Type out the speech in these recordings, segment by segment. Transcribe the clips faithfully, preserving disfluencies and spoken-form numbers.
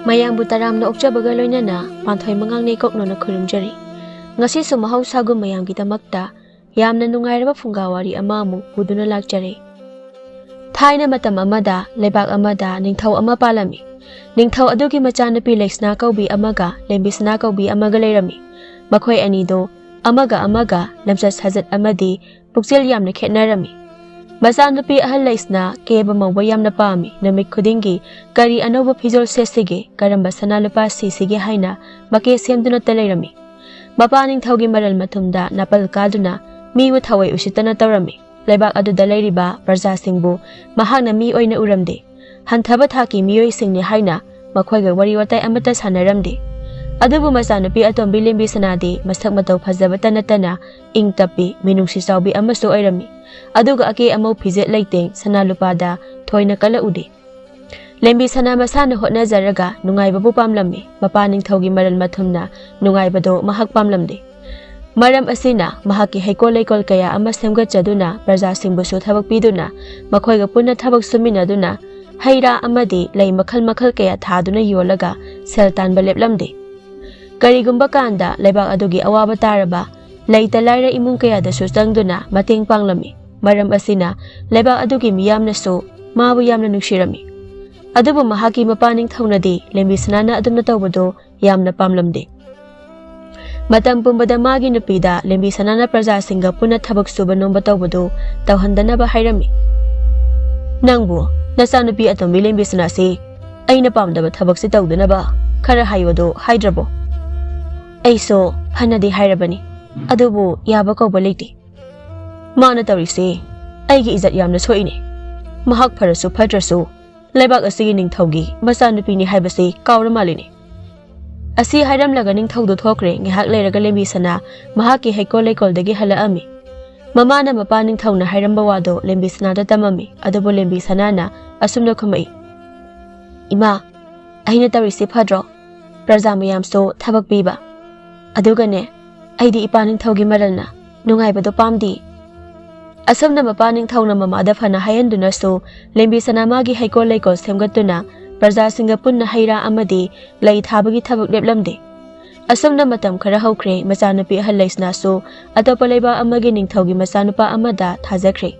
ꯃꯌꯥꯝꯕꯨ ꯇꯔꯥꯝꯅ ꯑꯣꯛꯆꯕꯒ ꯂꯣꯏꯅꯅ ꯄꯥꯟꯊꯣꯏ ꯃꯉꯥꯡꯅꯦ ꯀꯣꯛꯅꯣꯅ ꯈꯨꯔꯨꯝꯖꯔꯤ꯫ ꯉꯁꯤꯁꯨ ꯃꯍꯧꯁꯥꯒꯨꯝ ꯃꯌꯥꯝꯒꯤꯗꯃꯛꯇ ꯌꯥꯝꯅ ꯅꯨꯡꯉꯥꯏꯔꯕ ꯐꯨꯡꯒꯥ ꯋꯥꯔꯤ ꯑꯃ ꯑꯃꯨꯛ ꯄꯨꯗꯨꯅ ꯂꯥꯛꯆꯔꯦ꯫ ꯊꯥꯏꯅ ꯃꯇꯝ ꯑꯃꯗ ꯂꯩꯕꯥꯛ ꯑꯃꯗ ꯅꯤꯡꯊꯧ ꯑꯃ ꯄꯥꯜꯂꯝꯃꯤ꯫ ꯅꯤꯡꯊꯧ ꯑꯗꯨꯒꯤ ꯃꯆꯥꯅꯨꯄꯤ ꯂꯩꯁꯅꯥ ꯀꯧꯕꯤ ꯑꯃꯒ ꯂꯦꯝꯕꯤꯁꯅꯥ ꯀꯧꯕꯤ ꯑꯃꯒ ꯂꯩꯔꯝꯃꯤ꯫ ꯃꯈꯣꯏ ꯑꯅꯤꯗꯣ ꯑꯃꯒ ꯑꯃꯒ ꯂꯝꯆꯠ ꯁꯥꯖꯠ ꯑꯃꯗꯤ ꯄꯨꯛꯆꯦꯜ ꯌꯥꯝꯅ ꯈꯦꯠꯅꯔꯝꯃꯤ꯫ ꯃꯆꯥꯅꯨꯄꯤ ꯑꯍꯜ ꯂꯩꯁꯅꯥ ꯀꯦꯕ ꯃꯧꯕ ꯌꯥꯝꯅ ꯄꯥꯝꯃꯤ꯫ ꯅꯨꯃꯤꯠ ꯈꯨꯗꯤꯡꯒꯤ ꯀꯔꯤ ꯑꯅꯧꯕ ꯐꯤꯖꯣꯜ ꯁꯦꯠꯁꯤꯒꯦ, ꯀꯔꯝꯕ ꯁꯅꯥ ꯂꯨꯄꯥ ꯁꯤꯁꯤꯒꯦ ꯍꯥꯏꯅ ꯃꯀꯦ ꯁꯦꯝꯗꯨꯅꯇ ꯂꯩꯔꯝꯃꯤ꯫ ꯃꯄꯥ ꯅꯤꯡꯊꯧꯒꯤ ꯃꯔꯜ ꯃꯊꯨꯝꯗ ꯅꯥꯄꯜ ꯀꯥꯗꯨꯅ ꯃꯤꯕꯨ ꯊꯑꯣꯏ ꯎꯁꯤꯠꯇꯅ ꯇꯧꯔꯝꯃꯤ꯫ ꯂꯩꯕꯥꯛ ꯑꯗꯨꯗ ꯂꯩꯔꯤꯕ ꯄ꯭ꯔꯖꯥꯁꯤꯡꯕꯨ ꯃꯍꯥꯛꯅ ꯃꯤ ꯑꯣꯏꯅ ꯎꯔꯝꯗꯦ꯫ ꯍꯟꯊꯕ ꯊꯥꯛꯀꯤ ꯃꯤꯑꯣꯏꯁꯤꯡꯅꯤ ꯍꯥꯏꯅ ꯃꯈꯣꯏꯒ ꯋꯥꯔꯤ ꯋꯥꯇꯥꯏ ꯑꯃꯠꯇ ꯁꯥꯟꯅꯔꯝꯗꯦ꯫ ꯑꯗꯨꯕꯨ ꯃꯆꯥꯅꯨꯄꯤ ꯑꯇꯣꯝꯕꯤ ꯂꯦꯝꯕꯤꯁꯅꯥꯗꯤ ꯃꯁꯛ ꯃꯇꯧ ꯐꯖꯕꯇ ꯅꯠꯇꯅ ꯏꯪ ꯇꯞꯄꯤ, ꯃꯤꯅꯨꯡꯁꯤ ꯆꯥꯎꯕꯤ ꯑꯃꯁꯨ ꯑꯣꯏꯔꯝꯃꯤ꯫ ꯑꯗꯨꯒ ꯑꯀꯦ ꯑꯃꯧ, ꯐꯤꯖꯦꯠ ꯂꯩꯇꯦꯡ, ꯁꯅꯥ ꯂꯨꯄꯥꯗ ꯊꯣꯏꯅ ꯀꯜꯂꯛꯎꯗꯦ꯫ ꯂꯦꯝꯕꯤꯁꯅꯥ ꯃꯁꯥꯅ ꯍꯣꯠꯅꯖꯔꯒ ꯅꯨꯡꯉꯥꯏꯕꯕꯨ ꯄꯥꯝꯂꯝꯃꯤ꯫ ꯃꯄꯥ ꯅꯤꯡꯊꯧꯒꯤ ꯃꯔꯜ ꯃꯊꯨꯝꯅ ꯅꯨꯡꯉꯥꯏꯕꯗꯣ ꯃꯍꯥꯛ ꯄꯥꯝꯂꯝꯗꯦ꯫ ꯃꯔꯝ ꯑꯁꯤꯅ ꯃꯍꯥꯛꯀꯤ ꯍꯩꯀꯣꯜ ꯂꯩꯀꯣꯜ ꯀꯌꯥ ꯑꯃ ꯁꯦꯝꯒꯠꯆꯗꯨꯅ ꯄ꯭ꯔꯖꯥꯁꯤꯡꯕꯨꯁꯨ ꯊꯕꯛ ꯄꯤꯗꯨꯅ ꯃꯈꯣꯏꯒ ꯄꯨꯟꯅ ꯊꯕꯛ ꯁꯨꯃꯤꯟꯅꯗꯨꯅ ꯍꯩ ꯔꯥ ꯑꯃꯗꯤ ꯂꯩ ꯃꯈꯜ ꯃꯈꯜ ꯀꯌꯥ ꯊꯥꯗꯨꯅ ꯌꯣꯜꯂꯒ ꯁꯦꯜ ꯇꯥꯟꯕ ꯂꯦꯞꯂꯝꯗꯦ꯫ ꯀꯔꯤꯒꯨꯝꯕ ꯀꯥꯟꯗ ꯂꯩꯕꯥꯛ ꯑꯗꯨꯒꯤ ꯑꯋꯥꯕ ꯇꯥꯔꯕ ꯂꯩꯇ ꯂꯥꯏꯔ ꯏꯃꯨꯡ ꯀꯌꯥꯗꯁꯨ ꯆꯪꯗꯨꯅ ꯃꯇꯦꯡ ꯄꯥꯡꯂꯝꯃꯤ꯫ ꯃꯔꯝ ꯑꯁꯤꯅ ꯂꯩꯕꯥꯛ ꯑꯗꯨꯒꯤ ꯃꯤꯌꯥꯝꯅꯁꯨ ꯃꯥꯕꯨ ꯌꯥꯝꯅ ꯅꯨꯡꯁꯤꯔꯝꯃꯤ꯫ ꯑꯗꯨꯕꯨ ꯃꯍꯥꯛꯀꯤ ꯃꯄꯥ ꯅꯤꯡꯊꯧꯅꯗꯤ ꯂꯦꯝꯕꯤꯁꯅꯥꯅ ꯑꯗꯨꯝꯅ ꯇꯧꯕꯗꯨ ꯌꯥꯝꯅ ꯄꯥꯝꯂꯝꯗꯦ꯫ ꯃꯇꯝ ꯄꯨꯝꯕꯗ ꯃꯥꯒꯤ ꯅꯨꯄꯤꯗ ꯂꯦꯝꯕꯤꯁꯅꯥꯅ ꯄ꯭ꯔꯖꯥꯁꯤꯡꯒ ꯄꯨꯟꯅ ꯊꯕꯛ ꯁꯨꯕ ꯅꯣꯝꯕ ꯇꯧꯕꯗꯨ ꯇꯧꯍꯟꯗꯅꯕ ꯍꯥꯏꯔꯝꯃꯤ꯫ "ꯅꯪꯕꯨ ꯅꯆꯥꯅꯨꯄꯤ ꯑꯇꯣꯝꯕꯤ ꯂꯦꯝꯕꯤꯁꯅꯥꯁꯤ ꯑꯩꯅ ꯄꯥꯝꯗꯕ ꯊꯕꯛꯁꯤ ꯇꯧꯗꯅꯕ ꯈꯔ ꯍꯥꯏꯌꯣꯗꯣ ꯍꯥꯏꯗ꯭ꯔꯕꯣ?" "ꯑꯩꯁꯨ ꯐꯅꯗꯤ ꯍꯥꯏꯔꯕꯅꯤ, ꯑꯗꯨꯕꯨ ꯌꯥꯕ ꯀꯧꯕ ꯂꯩꯇꯦ꯫ ꯃꯥꯅ ꯇꯧꯔꯤꯁꯤ ꯑꯩꯒꯤ ꯏꯖꯠ ꯌꯥꯝꯅ ꯁꯣꯛꯏꯅꯦ꯫ ꯃꯍꯥꯛ ꯐꯔꯁꯨ ꯐꯠꯇ꯭ꯔꯁꯨ ꯂꯩꯕꯥꯛ ꯑꯁꯤꯒꯤ ꯅꯤꯡꯊꯧꯒꯤ ꯃꯆꯥꯅꯨꯄꯤꯅꯤ ꯍꯥꯏꯕꯁꯤ ꯀꯥꯎꯔ ꯃꯥꯜꯂꯤꯅꯦ"꯫ ꯑꯁꯤ ꯍꯥꯏꯔꯝꯂꯒ ꯅꯤꯡꯊꯧꯗꯨ ꯊꯣꯛꯈ꯭ꯔꯦ꯫ ꯉꯥꯏꯍꯥꯛ ꯂꯩꯔꯒ ꯂꯦꯝꯕꯤꯁꯅꯥ ꯃꯍꯥꯛꯀꯤ ꯍꯩꯀꯣꯜ ꯂꯩꯀꯣꯜꯗꯒꯤ ꯍꯜꯂꯛꯑꯝꯃꯤ꯫ ꯃꯃꯥꯅ ꯃꯄꯥ ꯅꯤꯡꯊꯧꯅ ꯍꯥꯏꯔꯝꯕ ꯋꯥꯗꯣ ꯂꯦꯝꯕꯤꯁꯅꯥꯗ ꯇꯝꯃꯝꯃꯤ꯫ ꯑꯗꯨꯕꯨ ꯂꯦꯝꯕꯤꯁꯅꯥꯅ ꯑꯁꯨꯝꯅ ꯈꯨꯝꯃꯛꯏ, "ꯏꯃꯥ, ꯑꯩꯅ ꯇꯧꯔꯤꯁꯤ ꯐꯗ꯭ꯔꯣ? ꯄ꯭ꯔꯖꯥ ꯃꯌꯥꯝꯁꯨ ꯊꯕꯛ ꯄꯤꯕ꯫ ꯑꯗꯨꯒꯅꯦ, ꯑꯩꯗꯤ ꯏꯄꯥ ꯅꯤꯡꯊꯧꯒꯤ ꯃꯔꯜꯅ ꯅꯨꯡꯉꯥꯏꯕꯗꯣ ꯄꯥꯝꯗꯦ"꯫ ꯑꯁꯨꯝꯅ ꯃꯄꯥ ꯅꯤꯡꯊꯧꯅ ꯃꯃꯥꯗ ꯐꯅ ꯍꯥꯏꯍꯟꯗꯨꯅꯁꯨ ꯂꯦꯝꯕꯤꯁꯅꯥ ꯃꯥꯒꯤ ꯍꯩꯀꯣꯜ ꯂꯩꯀꯣꯜ ꯁꯦꯝꯒꯠꯇꯨꯅ ꯄ꯭ꯔꯖꯥꯁꯤꯡꯒ ꯄꯨꯟꯅ ꯍꯩ ꯔꯥ ꯑꯃꯗꯤ ꯂꯩ ꯊꯥꯕꯒꯤ ꯊꯕꯛ ꯂꯦꯞꯂꯝꯗꯦ꯫ ꯑꯁꯨꯝꯅ ꯃꯇꯝ ꯈꯔ ꯍꯧꯈ꯭ꯔꯦ꯫ ꯃꯆꯥꯅꯨꯄꯤ ꯑꯍꯜ ꯂꯩꯁꯅꯥꯁꯨ ꯑꯇꯣꯞꯄ ꯂꯩꯕꯥꯛ ꯑꯃꯒꯤ ꯅꯤꯡꯊꯧꯒꯤ ꯃꯆꯥꯅꯨꯄꯥ ꯑꯃꯗ ꯊꯥꯖꯈ꯭ꯔꯦ꯫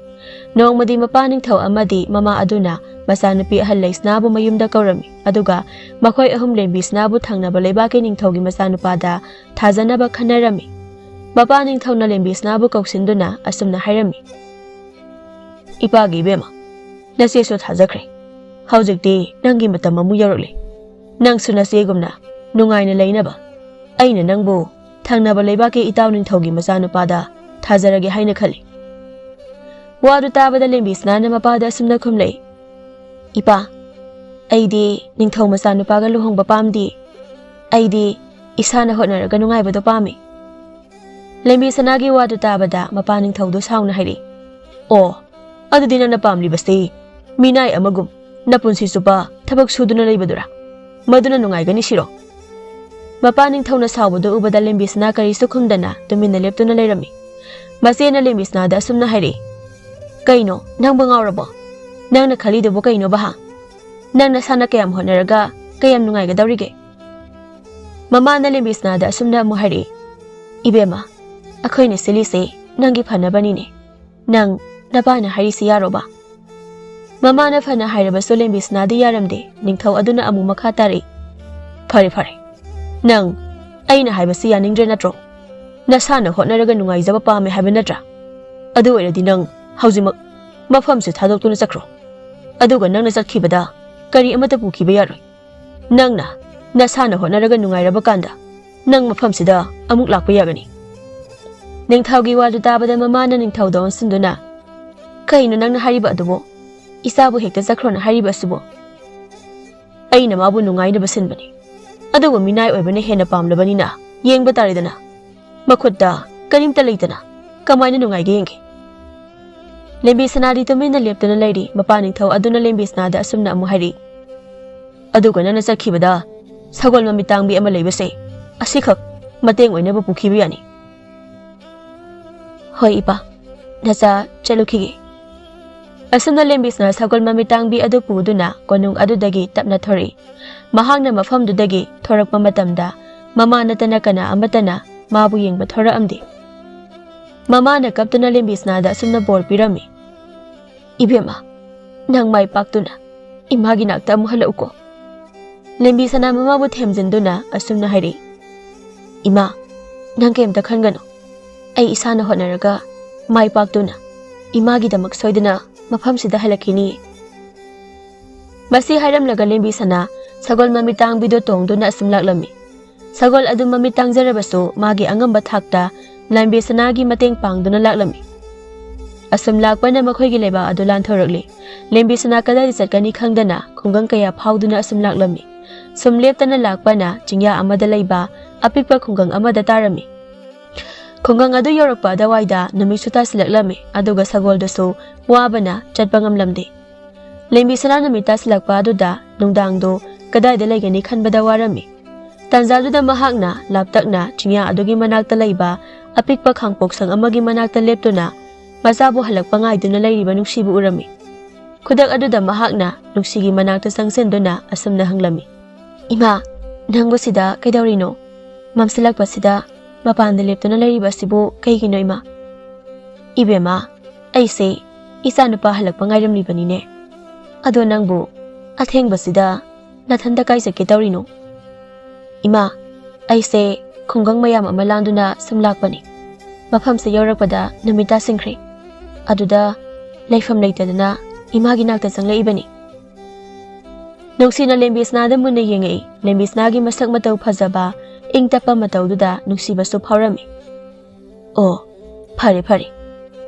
ꯅꯣꯡꯃꯗꯤ ꯃꯄꯥ ꯅꯤꯡꯊꯧ ꯑꯃꯗꯤ ꯃꯃꯥ ꯑꯗꯨꯅ ꯃꯆꯥꯅꯨꯄꯤ ꯑꯍꯜ ꯂꯩꯁꯅꯥꯕꯨ ꯃꯌꯨꯝꯗ ꯀꯧꯔꯝꯃꯤ, ꯑꯗꯨꯒ ꯃꯈꯣꯏ ꯑꯍꯨꯝ ꯂꯦꯝꯕꯤꯁꯅꯥꯕꯨ ꯊꯪꯅꯕ ꯂꯩꯕꯥꯛꯀꯤ ꯅꯤꯡꯊꯧꯒꯤ ꯃꯆꯥꯅꯨꯄꯥꯗ ꯊꯥꯖꯅꯕ ꯈꯟꯅꯔꯝꯃꯤ꯫ ꯃꯄꯥ ꯅꯤꯡꯊꯧꯅ ꯂꯦꯝꯕꯤꯁꯅꯥꯕꯨ ꯀꯧꯁꯤꯟꯗꯨꯅ ꯑꯁꯨꯝꯅ ꯍꯥꯏꯔꯝꯃꯤ, "ꯏꯄꯥꯒꯤ ꯏꯕꯦꯝꯃ, ꯅꯆꯦꯁꯨ ꯊꯥꯖꯈ꯭ꯔꯦ꯫ ꯍꯧꯖꯤꯛꯇꯤ ꯅꯪꯒꯤ ꯃꯇꯝ ꯑꯃꯨꯛ ꯌꯧꯔꯛꯂꯦ꯫ ꯅꯪꯁꯨ ꯅꯆꯦꯒꯨꯝꯅ ꯅꯨꯡꯉꯥꯏꯅ ꯂꯩꯅꯕ ꯑꯩꯅ ꯅꯪꯕꯨ ꯊꯪꯅꯕ ꯂꯩꯕꯥꯛꯀꯤ ꯏꯇꯥꯎ ꯅꯤꯡꯊꯧꯒꯤ ꯃꯆꯥꯅꯨꯄꯥꯗ ꯊꯥꯖꯔꯒꯦ ꯍꯥꯏꯅ ꯈꯜꯂꯤ꯫" ꯋꯥꯗꯨ ꯇꯥꯕꯗ ꯂꯦꯝꯕꯤꯁꯅꯥꯅ ꯃꯄꯥꯗ ꯑꯁꯨꯝꯅ ꯈꯨꯝꯂꯛꯏ, "ꯏꯄꯥ, ꯑꯩꯗꯤ ꯅꯤꯡꯊꯧ ꯃꯆꯥꯅꯨꯄꯥꯒ ꯂꯨꯍꯣꯡꯕ ꯄꯥꯝꯗꯦ꯫ ꯑꯩꯗꯤ ꯏꯁꯥꯅ ꯍꯣꯠꯅꯔꯒ ꯅꯨꯡꯉꯥꯏꯕꯗꯣ ꯄꯥꯝꯃꯤ꯫" ꯂꯦꯝꯕꯤꯁꯅꯥꯒꯤ ꯋꯥꯗꯨ ꯇꯥꯕꯗ ꯃꯄꯥ ꯅꯤꯡꯊꯧꯗꯨ ꯁꯥꯎꯅ ꯍꯥꯏꯔꯛꯏ, "ꯑꯣ, ꯑꯗꯨꯗꯤ ꯅꯪꯅ ꯄꯥꯝꯂꯤꯕꯁꯤ ꯃꯤꯅꯥꯏ ꯑꯃꯒꯨꯝ ꯅꯄꯨꯟꯁꯤ ꯆꯨꯞꯄ ꯊꯕꯛ ꯁꯨꯗꯨꯅ ꯂꯩꯕꯗꯨꯔꯥ? ꯃꯗꯨꯅ ꯅꯨꯡꯉꯥꯏꯒꯅꯤ ꯁꯤꯔꯣ?" ꯃꯄꯥ ꯅꯤꯡꯊꯧꯅ ꯁꯥꯎꯕꯗꯨ ꯎꯕꯗ ꯂꯦꯝꯕꯤꯁꯅꯥ ꯀꯔꯤꯁꯨ ꯈꯨꯝꯗꯅ ꯇꯨꯃꯤꯟꯅ ꯂꯦꯞꯇꯨꯅ ꯂꯩꯔꯝꯃꯤ꯫ ꯃꯆꯦꯅ ꯂꯦꯝꯕꯤꯁꯅꯥꯗ ꯑꯁꯨꯝꯅ ꯍꯥꯏꯔꯛꯏ, "ꯀꯩꯅꯣ, ꯅꯪꯕꯨ ꯉꯥꯎꯔꯕꯣ? ꯅꯪꯅ ꯈꯜꯂꯤꯗꯨꯕꯨ ꯀꯩꯅꯣꯕ ꯍꯥ? ꯅꯪ ꯅꯁꯥꯅ ꯀꯌꯥꯝ ꯍꯣꯠꯅꯔꯒ ꯀꯌꯥꯝ ꯅꯨꯡꯉꯥꯏꯒꯗꯧꯔꯤꯒꯦ?" ꯃꯃꯥꯅ ꯂꯦꯝꯕꯤꯁꯅꯥꯗ ꯑꯁꯨꯝꯅ ꯑꯃꯨꯛ ꯍꯥꯏꯔꯛꯏ, "ꯏꯕꯦꯝꯃ, ꯑꯩꯈꯣꯏꯅ ꯁꯤꯜꯂꯤꯁꯦ ꯅꯪꯒꯤ ꯐꯅꯕꯅꯤꯅꯦ꯫ ꯅꯪ ꯅꯄꯥꯅ ꯍꯥꯏꯔꯤꯁꯤ ꯌꯥꯔꯣꯕ?" ꯃꯃꯥꯅ ꯐꯅ ꯍꯥꯏꯔꯕꯁꯨ ꯂꯦꯝꯕꯤꯁꯅꯥꯗꯤ ꯌꯥꯔꯝꯗꯦ꯫ ꯅꯤꯡꯊꯧ ꯑꯗꯨꯅ ꯑꯃꯨꯛ ꯃꯈꯥ ꯇꯥꯔꯛꯏ, "ꯐꯔꯦ, ꯐꯔꯦ꯫ ꯅꯪ ꯑꯩꯅ ꯍꯥꯏꯕꯁꯤ ꯌꯥꯅꯤꯡꯗ꯭ꯔꯦ ꯅꯠꯇ꯭ꯔꯣ? ꯅꯁꯥꯅ ꯍꯣꯠꯅꯔꯒ ꯅꯨꯡꯉꯥꯏꯖꯕ ꯄꯥꯝꯃꯦ ꯍꯥꯏꯕ ꯅꯠꯇ꯭ꯔꯥ? ꯑꯗꯨ ꯑꯣꯏꯔꯗꯤ ꯅꯪ ꯍꯧꯖꯤꯛꯃꯛ ꯃꯐꯝꯁꯤ ꯊꯥꯗꯣꯛꯇꯨꯅ ꯆꯠꯈ꯭ꯔꯣ꯫ ꯑꯗꯨꯒ ꯅꯪꯅ ꯆꯠꯈꯤꯕꯗ ꯀꯔꯤ ꯑꯃꯠꯇ ꯄꯨꯈꯤꯕ ꯌꯥꯔꯣꯏ꯫ ꯅꯪꯅ ꯅꯁꯥꯅ ꯍꯣꯠꯅꯔꯒ ꯅꯨꯡꯉꯥꯏꯔꯕ ꯀꯥꯟꯗ ꯅꯪ ꯃꯐꯝꯁꯤꯗ ꯑꯃꯨꯛ ꯂꯥꯛꯄ ꯌꯥꯒꯅꯤ꯫" ꯅꯤꯡꯊꯧꯒꯤ ꯋꯥꯗꯨ ꯇꯥꯕꯗ ꯃꯃꯥꯅ ꯅꯤꯡꯊꯧꯗ ꯑꯣꯟꯁꯤꯟꯗꯨꯅ, "ꯀꯩꯅꯣ ꯅꯪꯅ ꯍꯥꯏꯔꯤꯕ ꯑꯗꯨꯕꯨ? ꯏꯆꯥꯕꯨ ꯍꯦꯛꯇ ꯆꯠꯈ꯭ꯔꯣꯅ ꯍꯥꯏꯔꯤꯕ ꯑꯁꯤꯕꯨ?" "ꯑꯩꯅ ꯃꯥꯕꯨ ꯅꯨꯡꯉꯥꯏꯅꯕ ꯁꯤꯟꯕꯅꯤ꯫ ꯑꯗꯨꯕꯨ ꯃꯤꯅꯥꯏ ꯑꯣꯏꯕꯅ ꯍꯦꯟꯅ ꯄꯥꯝꯂꯕꯅꯤꯅ ꯌꯦꯡꯕ ꯇꯥꯔꯦꯗꯅ꯫ ꯃꯈꯨꯠꯇ ꯀꯔꯤꯝꯇ ꯂꯩꯇꯅ ꯀꯃꯥꯏꯅ ꯅꯨꯡꯉꯥꯏꯒꯦ ꯌꯦꯡꯒꯦ꯫" ꯂꯦꯝꯕꯤ ꯁꯅꯥꯗꯤ ꯇꯨꯃꯤꯟꯅ ꯂꯦꯞꯇꯨꯅ ꯂꯩꯔꯤ꯫ ꯃꯄꯥ ꯅꯤꯡꯊꯧ ꯑꯗꯨꯅ ꯂꯦꯝꯕꯤ ꯁꯅꯥꯗ ꯑꯁꯨꯝꯅ ꯑꯃꯨꯛ ꯍꯥꯏꯔꯤ, "ꯑꯗꯨꯒ ꯅꯪꯅ ꯆꯠꯈꯤꯕꯗ ꯁꯒꯣꯜ ꯃꯃꯤꯠ ꯇꯥꯡꯕꯤ ꯑꯃ ꯂꯩꯕꯁꯦ, ꯑꯁꯤꯈꯛ ꯃꯇꯦꯡ ꯑꯣꯏꯅꯕ ꯄꯨꯈꯤꯕ ꯌꯥꯅꯤ꯫" "ꯍꯣꯏ ꯏꯄꯥ, ꯅꯆꯥ ꯆꯠꯂꯨꯈꯤꯒꯦ꯫" ꯑꯁꯨꯝꯅ ꯂꯦꯝꯕꯤꯁꯅꯥ ꯁꯒꯣꯜ ꯃꯃꯤꯠ ꯇꯥꯡꯕꯤ ꯑꯗꯨ ꯄꯨꯗꯨꯅ ꯀꯣꯅꯨꯡ ꯑꯗꯨꯗꯒꯤ ꯇꯞꯅ ꯊꯣꯔꯛꯏ꯫ ꯃꯍꯥꯛꯅ ꯃꯐꯝꯗꯨꯗꯒꯤ ꯊꯣꯔꯛꯄ ꯃꯇꯝꯗ ꯃꯃꯥ ꯅꯠꯇꯅ ꯀꯅꯥ ꯑꯃꯠꯇꯅ ꯃꯥꯕꯨ ꯌꯦꯡꯕ ꯊꯣꯔꯛꯑꯝꯗꯦ꯫ ꯃꯃꯥꯅ ꯀꯞꯇꯨꯅ ꯂꯦꯝꯕꯤꯁꯅꯥꯗ ꯑꯁꯨꯝꯅ ꯕꯣꯔ ꯄꯤꯔꯝꯃꯤ, "ꯏꯕꯦꯝꯃ, ꯅꯪ ꯃꯥꯏ ꯄꯥꯛꯇꯨꯅ ꯏꯃꯥꯒꯤ ꯅꯥꯛꯇ ꯑꯃꯨꯛ ꯍꯜꯂꯛꯎꯀꯣ꯫" ꯂꯦꯝꯕꯤꯁꯅꯥ ꯃꯃꯥꯕꯨ ꯊꯦꯝꯖꯤꯟꯗꯨꯅ ꯑꯁꯨꯝꯅ ꯍꯥꯏꯔꯛꯏ, "ꯏꯃꯥ, ꯅꯪ ꯀꯩꯝꯇ ꯈꯟꯒꯅꯨ꯫ ꯑꯩ ꯏꯁꯥꯅ ꯍꯣꯠꯅꯔꯒ ꯃꯥꯏ ꯄꯥꯛꯇꯨꯅ ꯏꯃꯥꯒꯤꯗꯃꯛ ꯁꯣꯏꯗꯅ ꯃꯐꯝꯁꯤꯗ ꯍꯜꯂꯛꯈꯤꯅꯤ꯫" ꯃꯁꯤ ꯍꯥꯏꯔꯝꯂꯒ ꯂꯦꯝꯕꯤꯁꯅꯥ ꯁꯒꯣꯜ ꯃꯃꯤꯠ ꯇꯥꯡꯕꯤꯗꯨ ꯇꯣꯡꯗꯨꯅ ꯑꯁꯨꯝ ꯂꯥꯛꯂꯝꯃꯤ꯫ ꯁꯒꯣꯜ ꯑꯗꯨ ꯃꯃꯤꯠ ꯇꯥꯡꯖꯔꯕꯁꯨ ꯃꯥꯒꯤ ꯑꯉꯝꯕ ꯊꯥꯛꯇ ꯂꯦꯝꯕꯤꯁꯅꯥꯒꯤ ꯃꯇꯦꯡ ꯄꯥꯡꯗꯨꯅ ꯂꯥꯛꯂꯝꯃꯤ꯫ ꯑꯁꯨꯝ ꯂꯥꯛꯄꯅ ꯃꯈꯣꯏꯒꯤ ꯂꯩꯕꯥꯛ ꯑꯗꯨ ꯂꯥꯟꯊꯣꯔꯛꯂꯤ꯫ ꯂꯦꯝꯕꯤꯁꯅꯥ ꯀꯗꯥꯏꯗ ꯆꯠꯀꯅꯤ ꯈꯪꯗꯅ ꯈꯨꯡꯒꯪ ꯀꯌꯥ ꯐꯥꯎꯗꯨꯅ ꯑꯁꯨꯝ ꯂꯥꯛꯂꯝꯃꯤ꯫ ꯁꯨꯝ ꯂꯦꯞꯇꯅ ꯂꯥꯛꯄꯅ ꯆꯤꯡꯌꯥ ꯑꯃꯗ ꯂꯩꯕ ꯑꯄꯤꯛꯄ ꯈꯨꯡꯒꯪ ꯑꯃꯗ ꯇꯥꯔꯝꯃꯤ꯫ ꯈꯨꯡꯒꯪ ꯑꯗꯨ ꯌꯧꯔꯛꯄ ꯑꯗꯨꯋꯥꯏꯗ ꯅꯨꯃꯤꯠꯁꯨ ꯇꯥꯁꯤꯜꯂꯛꯂꯝꯃꯤ, ꯑꯗꯨꯒ ꯁꯒꯣꯜꯗꯨꯁꯨ ꯋꯥꯕꯅ ꯆꯠꯄ ꯉꯝꯂꯝꯗꯦ꯫ ꯂꯦꯝꯕꯤꯁꯅꯥ ꯅꯨꯃꯤꯠ ꯇꯥꯁꯤꯜꯂꯛꯄ ꯑꯗꯨꯗ ꯅꯨꯡꯗꯥꯡꯗꯨ ꯀꯗꯥꯏꯗ ꯂꯩꯒꯅꯤ ꯈꯟꯕꯗ ꯋꯥꯔꯝꯃꯤ꯫ ꯇꯥꯟꯖꯥꯗꯨꯗ ꯃꯍꯥꯛꯅ ꯂꯥꯞꯇꯛꯅ ꯆꯤꯡꯌꯥ ꯑꯗꯨꯒꯤ ꯃꯅꯥꯛꯇ ꯂꯩꯕ ꯑꯄꯤꯛꯄ ꯈꯥꯡꯄꯣꯛꯁꯪ ꯑꯃꯒꯤ ꯃꯅꯥꯛꯇ ꯂꯦꯞꯇꯨꯅ ꯃꯆꯥꯕꯨ ꯍꯜꯂꯛꯄ ꯉꯥꯏꯗꯨꯅ ꯂꯩꯔꯤꯕ ꯅꯨꯡꯁꯤꯕꯨ ꯎꯔꯝꯃꯤ꯫ ꯈꯨꯗꯛ ꯑꯗꯨꯗ ꯃꯍꯥꯛꯅ ꯅꯨꯡꯁꯤꯒꯤ ꯃꯅꯥꯛꯇ ꯆꯪꯁꯤꯟꯗꯨꯅ ꯑꯁꯨꯝꯅ ꯍꯪꯂꯝꯃꯤ, "ꯏꯃꯥ, ꯅꯪꯕꯨ ꯁꯤꯗ ꯀꯩꯗꯧꯔꯤꯅꯣ? ꯃꯝꯁꯤꯜꯂꯛꯄꯁꯤꯗ ꯃꯄꯥꯟꯗ ꯂꯦꯞꯇꯨꯅ ꯂꯩꯔꯤꯕ ꯑꯁꯤꯕꯨ ꯀꯩꯒꯤꯅꯣ, ꯏꯃꯥ?" "ꯏꯕꯦꯝꯃ, ꯑꯩꯁꯦ ꯏꯆꯥꯅꯨꯄꯥ ꯍꯜꯂꯛꯄ ꯉꯥꯏꯔꯝꯂꯤꯕꯅꯤꯅꯦ꯫ ꯑꯗꯣ ꯅꯪꯕꯨ ꯑꯊꯦꯡꯕꯁꯤꯗ ꯅꯊꯟꯇ ꯀꯥꯏ ꯆꯠꯀꯦ ꯇꯧꯔꯤꯅꯣ?" "ꯏꯃꯥ, ꯑꯩꯁꯦ ꯈꯨꯡꯒꯪ ꯃꯌꯥꯝ ꯑꯃ ꯂꯥꯟꯗꯨꯅ ꯁꯨꯝ ꯂꯥꯛꯄꯅꯤ꯫ ꯃꯐꯝꯁꯦ ꯌꯧꯔꯛꯄꯗ ꯅꯨꯃꯤꯠ ꯇꯥꯁꯤꯟꯈ꯭ꯔꯦ꯫ ꯑꯗꯨꯗ ꯂꯩꯐꯝ ꯂꯩꯇꯗꯅ ꯏꯃꯥꯒꯤ ꯅꯥꯛꯇ ꯆꯪꯂꯛꯏꯕꯅꯤ꯫" ꯅꯨꯡꯁꯤꯅ ꯂꯦꯝꯕꯤꯁꯅꯥꯗ ꯃꯨꯟꯅ ꯌꯦꯡꯉꯛꯏ꯫ ꯂꯦꯝꯕꯤꯁꯅꯥꯒꯤ ꯃꯁꯛ ꯃꯇꯧ ꯐꯖꯕ, ꯏꯪ ꯇꯞꯄ ꯃꯇꯧꯗꯨꯗ ꯅꯨꯡꯁꯤꯕꯁꯨ ꯐꯥꯎꯔꯝꯃꯤ꯫ "ꯑꯣ, ꯐꯔꯦ ꯐꯔꯦ,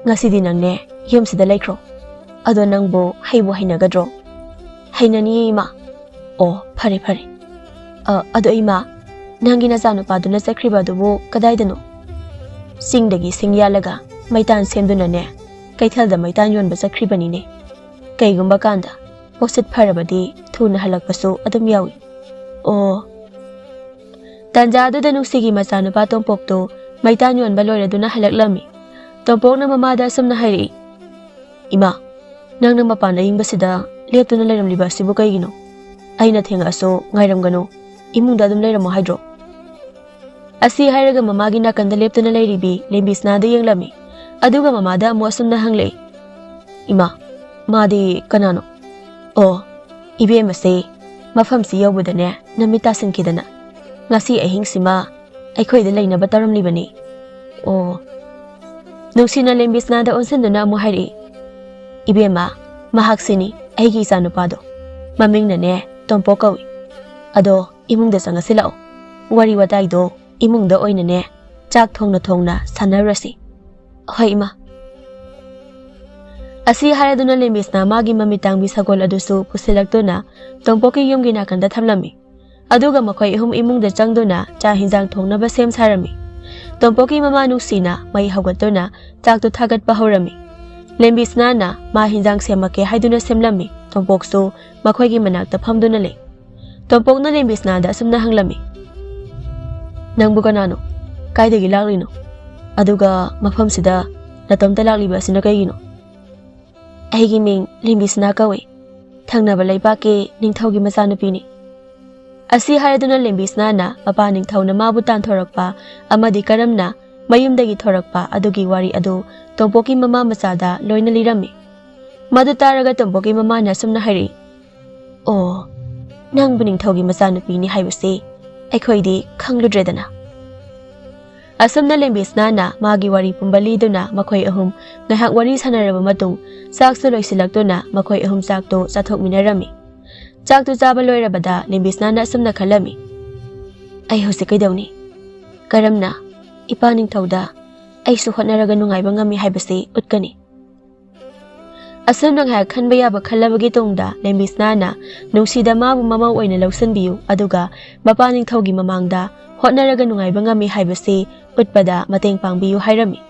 ꯉꯁꯤꯗꯤ ꯅꯪꯅꯦ ꯌꯨꯝꯁꯤꯗ ꯂꯩꯈ꯭ꯔꯣ꯫ ꯑꯗꯣ ꯅꯪꯕꯨ ꯍꯩꯕꯨ ꯍꯩꯅꯒꯗ꯭ꯔꯣ?" "ꯍꯩꯅꯅꯤꯌꯦ, ꯏꯃꯥ꯫" "ꯑꯣ, ꯐꯔꯦ ꯐꯔꯦ꯫ ꯑ, ꯑꯗꯣ ꯏꯃꯥ, ꯅꯪꯒꯤ ꯅꯆꯥꯅꯨꯄꯥꯗꯨꯅ ꯆꯠꯈ꯭ꯔꯤꯕ ꯑꯗꯨꯕꯨ ꯀꯗꯥꯏꯗꯅꯣ?" "ꯆꯤꯡꯗꯒꯤ ꯁꯤꯡ ꯌꯥꯜꯂꯒ ꯃꯩꯇꯥꯟ ꯁꯦꯝꯗꯨꯅꯅꯦ, ꯀꯩꯊꯦꯜꯗ ꯃꯩꯇꯥꯟ ꯌꯣꯟꯕ ꯆꯠꯈ꯭ꯔꯤꯕꯅꯤꯅꯦ꯫ ꯀꯩꯒꯨꯝꯕ ꯀꯥꯟꯗ ꯄꯣꯠꯁꯤꯠ ꯐꯔꯕꯗꯤ ꯊꯨꯅ ꯍꯜꯂꯛꯄꯁꯨ ꯑꯗꯨꯝ ꯌꯥꯎꯏ꯫" "ꯑꯣ꯫" ꯇꯥꯟꯖꯥ ꯑꯗꯨꯗ ꯅꯨꯡꯁꯤꯒꯤ ꯃꯆꯥꯅꯨꯄꯥ ꯇꯣꯝꯄꯣꯛꯇꯨ ꯃꯩꯇꯥꯟ ꯌꯣꯟꯕ ꯂꯣꯏꯔꯗꯨꯅ ꯍꯜꯂꯛꯂꯝꯃꯤ꯫ ꯇꯣꯝꯄꯣꯛꯅ ꯃꯃꯥꯗ ꯑꯁꯨꯝꯅ ꯍꯥꯏꯔꯛꯏ, "ꯏꯃꯥ, "ꯅꯪꯅ ꯃꯄꯥꯟ ꯑꯏꯪꯕꯁꯤꯗ ꯂꯦꯞꯇꯨꯅ ꯂꯩꯔꯝꯂꯤꯕ ꯑꯁꯤꯕꯨ ꯀꯩꯒꯤꯅꯣ? ꯑꯩꯅ ꯊꯦꯡꯉꯛꯑꯁꯨ ꯉꯥꯏꯔꯝꯒꯅꯨ, ꯏꯃꯨꯡꯗ ꯑꯗꯨꯝ ꯂꯩꯔꯝꯃꯣ ꯍꯥꯏꯗ꯭ꯔꯣ?" ꯑꯁꯤ ꯍꯥꯏꯔꯒ ꯃꯃꯥꯒꯤ ꯅꯥꯀꯟꯗ ꯂꯦꯞꯇꯨꯅ ꯂꯩꯔꯤꯕꯤ ꯂꯦꯝꯕꯤꯁꯅꯥꯗ ꯌꯦꯡꯂꯝꯃꯤ꯫ ꯑꯗꯨꯒ ꯃꯃꯥꯗ ꯑꯃꯨꯛ ꯑꯁꯨꯝꯅ ꯍꯪꯂꯛꯏ, "ꯏꯃꯥ, ꯃꯥꯗꯤ ꯀꯅꯥꯅꯣ?" "ꯑꯣ, ꯏꯕꯦꯝꯃꯁꯦ ꯃꯐꯝꯁꯤ ꯌꯧꯕꯗꯅꯦ ꯅꯃꯤꯠ ꯇꯥꯁꯤꯟꯈꯤꯗꯅ ꯉꯁꯤ ꯑꯍꯤꯡꯁꯤꯃ ꯑꯩꯈꯣꯏꯗ ꯂꯩꯅꯕ ꯇꯧꯔꯝꯂꯤꯕꯅꯤ꯫" "ꯑꯣ꯫" ꯅꯨꯡꯁꯤꯅ ꯂꯦꯝꯕꯤꯁꯅꯥꯗ ꯑꯣꯟꯁꯤꯟꯗꯨꯅ ꯑꯃꯨꯛ ꯍꯥꯏꯔꯛꯏ, "ꯏꯕꯦꯝꯃ, ꯃꯍꯥꯛꯁꯤꯅꯤ ꯑꯩꯒꯤ ꯏꯆꯥꯅꯨꯄꯥꯗꯣ꯫ ꯃꯃꯤꯡꯅꯅꯦ ꯇꯣꯝꯄꯣꯛ ꯀꯧꯏ꯫ ꯑꯗꯣ ꯏꯃꯨꯡꯗ ꯆꯪꯉꯁꯤ ꯂꯥꯛꯑꯣ꯫ ꯋꯥꯔꯤ ꯋꯥꯇꯥꯏꯗꯣ ꯏꯃꯨꯡꯗ ꯑꯣꯏꯅꯅꯦ ꯆꯥꯛ ꯊꯣꯡꯅ ꯊꯣꯡꯅ ꯁꯥꯟꯅꯔꯨꯔꯁꯤ꯫" "ꯍꯣꯏ ꯏꯃꯥ꯫" ꯑꯁꯤ ꯍꯥꯏꯔꯗꯨꯅ ꯂꯦꯝꯕꯤꯁꯅ ꯃꯥꯒꯤ ꯃꯃꯤꯠ ꯇꯥꯡꯕꯤ ꯁꯒꯣꯜ ꯑꯗꯨꯁꯨ ꯄꯨꯁꯤꯜꯂꯛꯇꯨꯅ ꯇꯣꯝꯄꯣꯛꯀꯤ ꯌꯨꯝꯒꯤ ꯅꯥꯀꯟꯗ ꯊꯝꯂꯝꯃꯤ꯫ ꯑꯗꯨꯒ ꯃꯈꯣꯏ ꯑꯍꯨꯝ ꯏꯃꯨꯡꯗ ꯆꯪꯗꯨꯅ ꯆꯥꯛ ꯍꯤꯟꯖꯥꯡ ꯊꯣꯡꯅꯕ ꯁꯦꯝ ꯁꯥꯔꯝꯃꯤ꯫ ꯇꯣꯝꯄꯣꯛꯀꯤ ꯃꯃꯥ ꯅꯨꯡꯁꯤꯅ ꯃꯩ ꯍꯧꯒꯠꯇꯨꯅ ꯆꯥꯛꯇꯨ ꯊꯥꯒꯠꯄ ꯍꯧꯔꯝꯃꯤ꯫ ꯂꯦꯝꯕꯤꯁꯅꯥꯅ ꯃꯥ ꯍꯤꯟꯖꯥꯡ ꯁꯦꯝꯃꯛꯀꯦ ꯍꯥꯏꯗꯨꯅ ꯁꯦꯝꯂꯝꯃꯤ꯫ ꯇꯣꯝꯄꯣꯛꯁꯨ ꯃꯈꯣꯏꯒꯤ ꯃꯅꯥꯛꯇ ꯐꯝꯗꯨꯅ ꯂꯩ꯫ ꯇꯣꯝꯄꯣꯛꯅ ꯂꯦꯝꯕꯤꯁꯅꯥꯗ ꯑꯁꯨꯝꯅ ꯍꯪꯂꯝꯃꯤ, "ꯅꯪꯕꯨ ꯀꯅꯥꯅꯣ? ꯀꯥꯏꯗꯒꯤ ꯂꯥꯛꯂꯤꯅꯣ? ꯑꯗꯨꯒ ꯃꯐꯝꯁꯤꯗ ꯅꯇꯣꯝꯇ ꯂꯥꯛꯂꯤꯕ ꯑꯁꯤꯅ ꯀꯩꯒꯤꯅꯣ?" "ꯑꯩꯒꯤ ꯃꯤꯡ ꯂꯦꯝꯕꯤꯁꯅꯥ ꯀꯧꯏ꯫ ꯊꯪꯅꯕ ꯂꯩꯕꯥꯛꯀꯤ ꯅꯤꯡꯊꯧꯒꯤ ꯃꯆꯥꯅꯨꯄꯤꯅꯤ꯫" ꯑꯁꯤ ꯍꯥꯏꯔꯗꯨꯅ ꯂꯦꯝꯕꯤꯁꯅꯥꯅ ꯃꯄꯥ ꯅꯤꯡꯊꯧꯅ ꯃꯥꯕꯨ ꯇꯥꯟꯊꯣꯔꯛꯄ ꯑꯃꯗꯤ ꯀꯔꯝꯅ ꯃꯌꯨꯝꯗꯒꯤ ꯊꯣꯔꯛꯄ ꯑꯗꯨꯒꯤ ꯋꯥꯔꯤ ꯑꯗꯨ ꯇꯣꯝꯄꯣꯛꯀꯤ ꯃꯃꯥ ꯃꯆꯥꯗ ꯂꯣꯏꯅ ꯂꯤꯔꯝꯃꯤ꯫ ꯃꯗꯨ ꯇꯥꯔꯒ ꯇꯣꯝꯄꯣꯛꯀꯤ ꯃꯃꯥꯅ ꯑꯁꯨꯝꯅ ꯍꯥꯏꯔꯛꯏ, "ꯑꯣ, ꯅꯪꯕꯨ ꯅꯤꯡꯊꯧꯒꯤ ꯃꯆꯥꯅꯨꯄꯤꯅꯤ ꯍꯥꯏꯕꯁꯤ ꯑꯩꯈꯣꯏꯗꯤ ꯈꯪꯂꯨꯗ꯭ꯔꯦꯗꯅ꯫" ꯑꯁꯨꯝꯅ ꯂꯦꯝꯕꯤꯁꯅꯥꯅ ꯃꯥꯒꯤ ꯋꯥꯔꯤ ꯄꯨꯝꯕ ꯂꯤꯗꯨꯅ ꯃꯈꯣꯏ ꯑꯍꯨꯝ ꯉꯥꯏꯍꯥꯛ ꯋꯥꯔꯤ ꯁꯥꯟꯅꯔꯕ ꯃꯇꯨꯡ ꯆꯥꯛꯁꯨ ꯂꯣꯏꯁꯤꯜꯂꯛꯇꯨꯅ ꯃꯈꯣꯏ ꯑꯍꯨꯝ ꯆꯥꯛꯇꯨ ꯆꯥꯊꯣꯛꯃꯤꯟꯅꯔꯝꯃꯤ꯫ ꯆꯥꯛꯇꯨ ꯆꯥꯕ ꯂꯣꯏꯔꯕꯗ ꯂꯦꯝꯕꯤꯁꯅꯥꯅ ꯑꯁꯨꯝꯅ ꯈꯜꯂꯝꯃꯤ, "ꯑꯩ ꯍꯧꯖꯤꯛ ꯀꯩꯗꯧꯅꯤ? ꯀꯔꯝꯅ ꯏꯄꯥ ꯅꯤꯡꯊꯧꯗ ꯑꯩꯁꯨ ꯍꯣꯠꯅꯔꯒ ꯅꯨꯡꯉꯥꯏꯕ ꯉꯝꯃꯤ ꯍꯥꯏꯕꯁꯤ ꯎꯠꯀꯅꯤ?" ꯑꯁꯨꯝꯅ ꯉꯥꯏꯍꯥꯛ ꯈꯟꯕ ꯌꯥꯕ ꯈꯜꯂꯕꯒꯤ ꯇꯨꯡꯗ ꯂꯦꯝꯕꯤꯁꯅꯥꯅ ꯅꯨꯡꯁꯤꯗ ꯃꯥꯕꯨ ꯃꯃꯧ ꯑꯣꯏꯅ ꯂꯧꯁꯤꯟꯕꯤꯌꯨ, ꯑꯗꯨꯒ ꯃꯄꯥ ꯅꯤꯡꯊꯧꯒꯤ ꯃꯃꯥꯡꯗ ꯍꯣꯠꯅꯔꯒ ꯅꯨꯡꯉꯥꯏꯕ ꯉꯝꯃꯤ ꯍꯥꯏꯕꯁꯤ ꯎꯠꯄꯗ ꯃꯇꯦꯡ ꯄꯥꯡꯕꯤꯌꯨ ꯍꯥꯏꯔꯝꯃꯤ꯫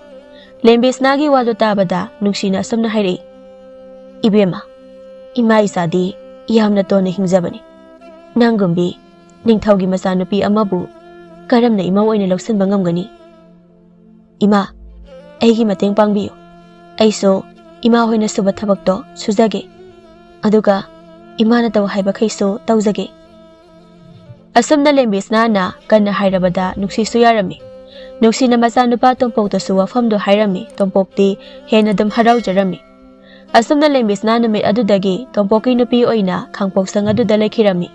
ꯂꯦꯝꯕꯤꯁꯅꯥꯒꯤ ꯋꯥꯗꯨ ꯇꯥꯕꯗ ꯅꯨꯡꯁꯤꯅ ꯑꯁꯨꯝꯅ ꯍꯥꯏꯔꯛꯏ, "ꯏꯕꯦꯝꯃ, ꯏꯃꯥ ꯏꯆꯥꯗꯤ ꯌꯥꯝꯅ ꯇꯣꯟꯅ ꯍꯤꯡꯖꯕꯅꯤ꯫ ꯅꯪꯒꯨꯝꯕꯤ ꯅꯤꯡꯊꯧꯒꯤ ꯃꯆꯥꯅꯨꯄꯤ ꯑꯃꯕꯨ ꯀꯔꯝꯅ ꯏꯃꯧ ꯑꯣꯏꯅ ꯂꯧꯁꯤꯟꯕ ꯉꯝꯒꯅꯤ? ꯏꯃꯥ, ꯑꯩꯒꯤ ꯃꯇꯦꯡ ꯄꯥꯡꯕꯤꯌꯨ꯫ ꯑꯩꯁꯨ ꯏꯃꯥ ꯍꯣꯏꯅ ꯁꯨꯕ ꯊꯕꯛꯇꯣ ꯁꯨꯖꯒꯦ, ꯑꯗꯨꯒ ꯏꯃꯥꯅ ꯇꯧ ꯍꯥꯏꯕꯈꯩꯁꯨ ꯇꯧꯖꯒꯦ꯫ ꯑꯁꯨꯝꯅ ꯂꯦꯝꯕꯤꯁꯅꯥꯅ ꯀꯟꯅ ꯍꯥꯏꯔꯕꯗ ꯅꯨꯡꯁꯤꯁꯨ ꯌꯥꯔꯝꯃꯤ꯫ ꯅꯨꯡꯁꯤꯅ ꯃꯆꯥꯅꯨꯄꯥ ꯇꯣꯝꯄꯣꯛꯇꯁꯨ ꯋꯥꯐꯝꯗꯣ ꯍꯥꯏꯔꯝꯃꯤ꯫ ꯇꯣꯝꯄꯣꯛꯇꯤ ꯍꯦꯟꯅ ꯑꯗꯨꯝ ꯍꯔꯥꯎꯖꯔꯝꯃꯤ꯫ ꯑꯁꯨꯝꯅ ꯂꯦꯝꯕꯤꯁꯅꯥ ꯅꯨꯃꯤꯠ ꯑꯗꯨꯗꯒꯤ ꯇꯣꯝꯄꯣꯛꯀꯤ ꯅꯨꯄꯤ ꯑꯣꯏꯅ ꯈꯥꯡꯄꯣꯛꯁꯪ ꯑꯗꯨꯗ ꯂꯩꯈꯤꯔꯝꯃꯤ꯫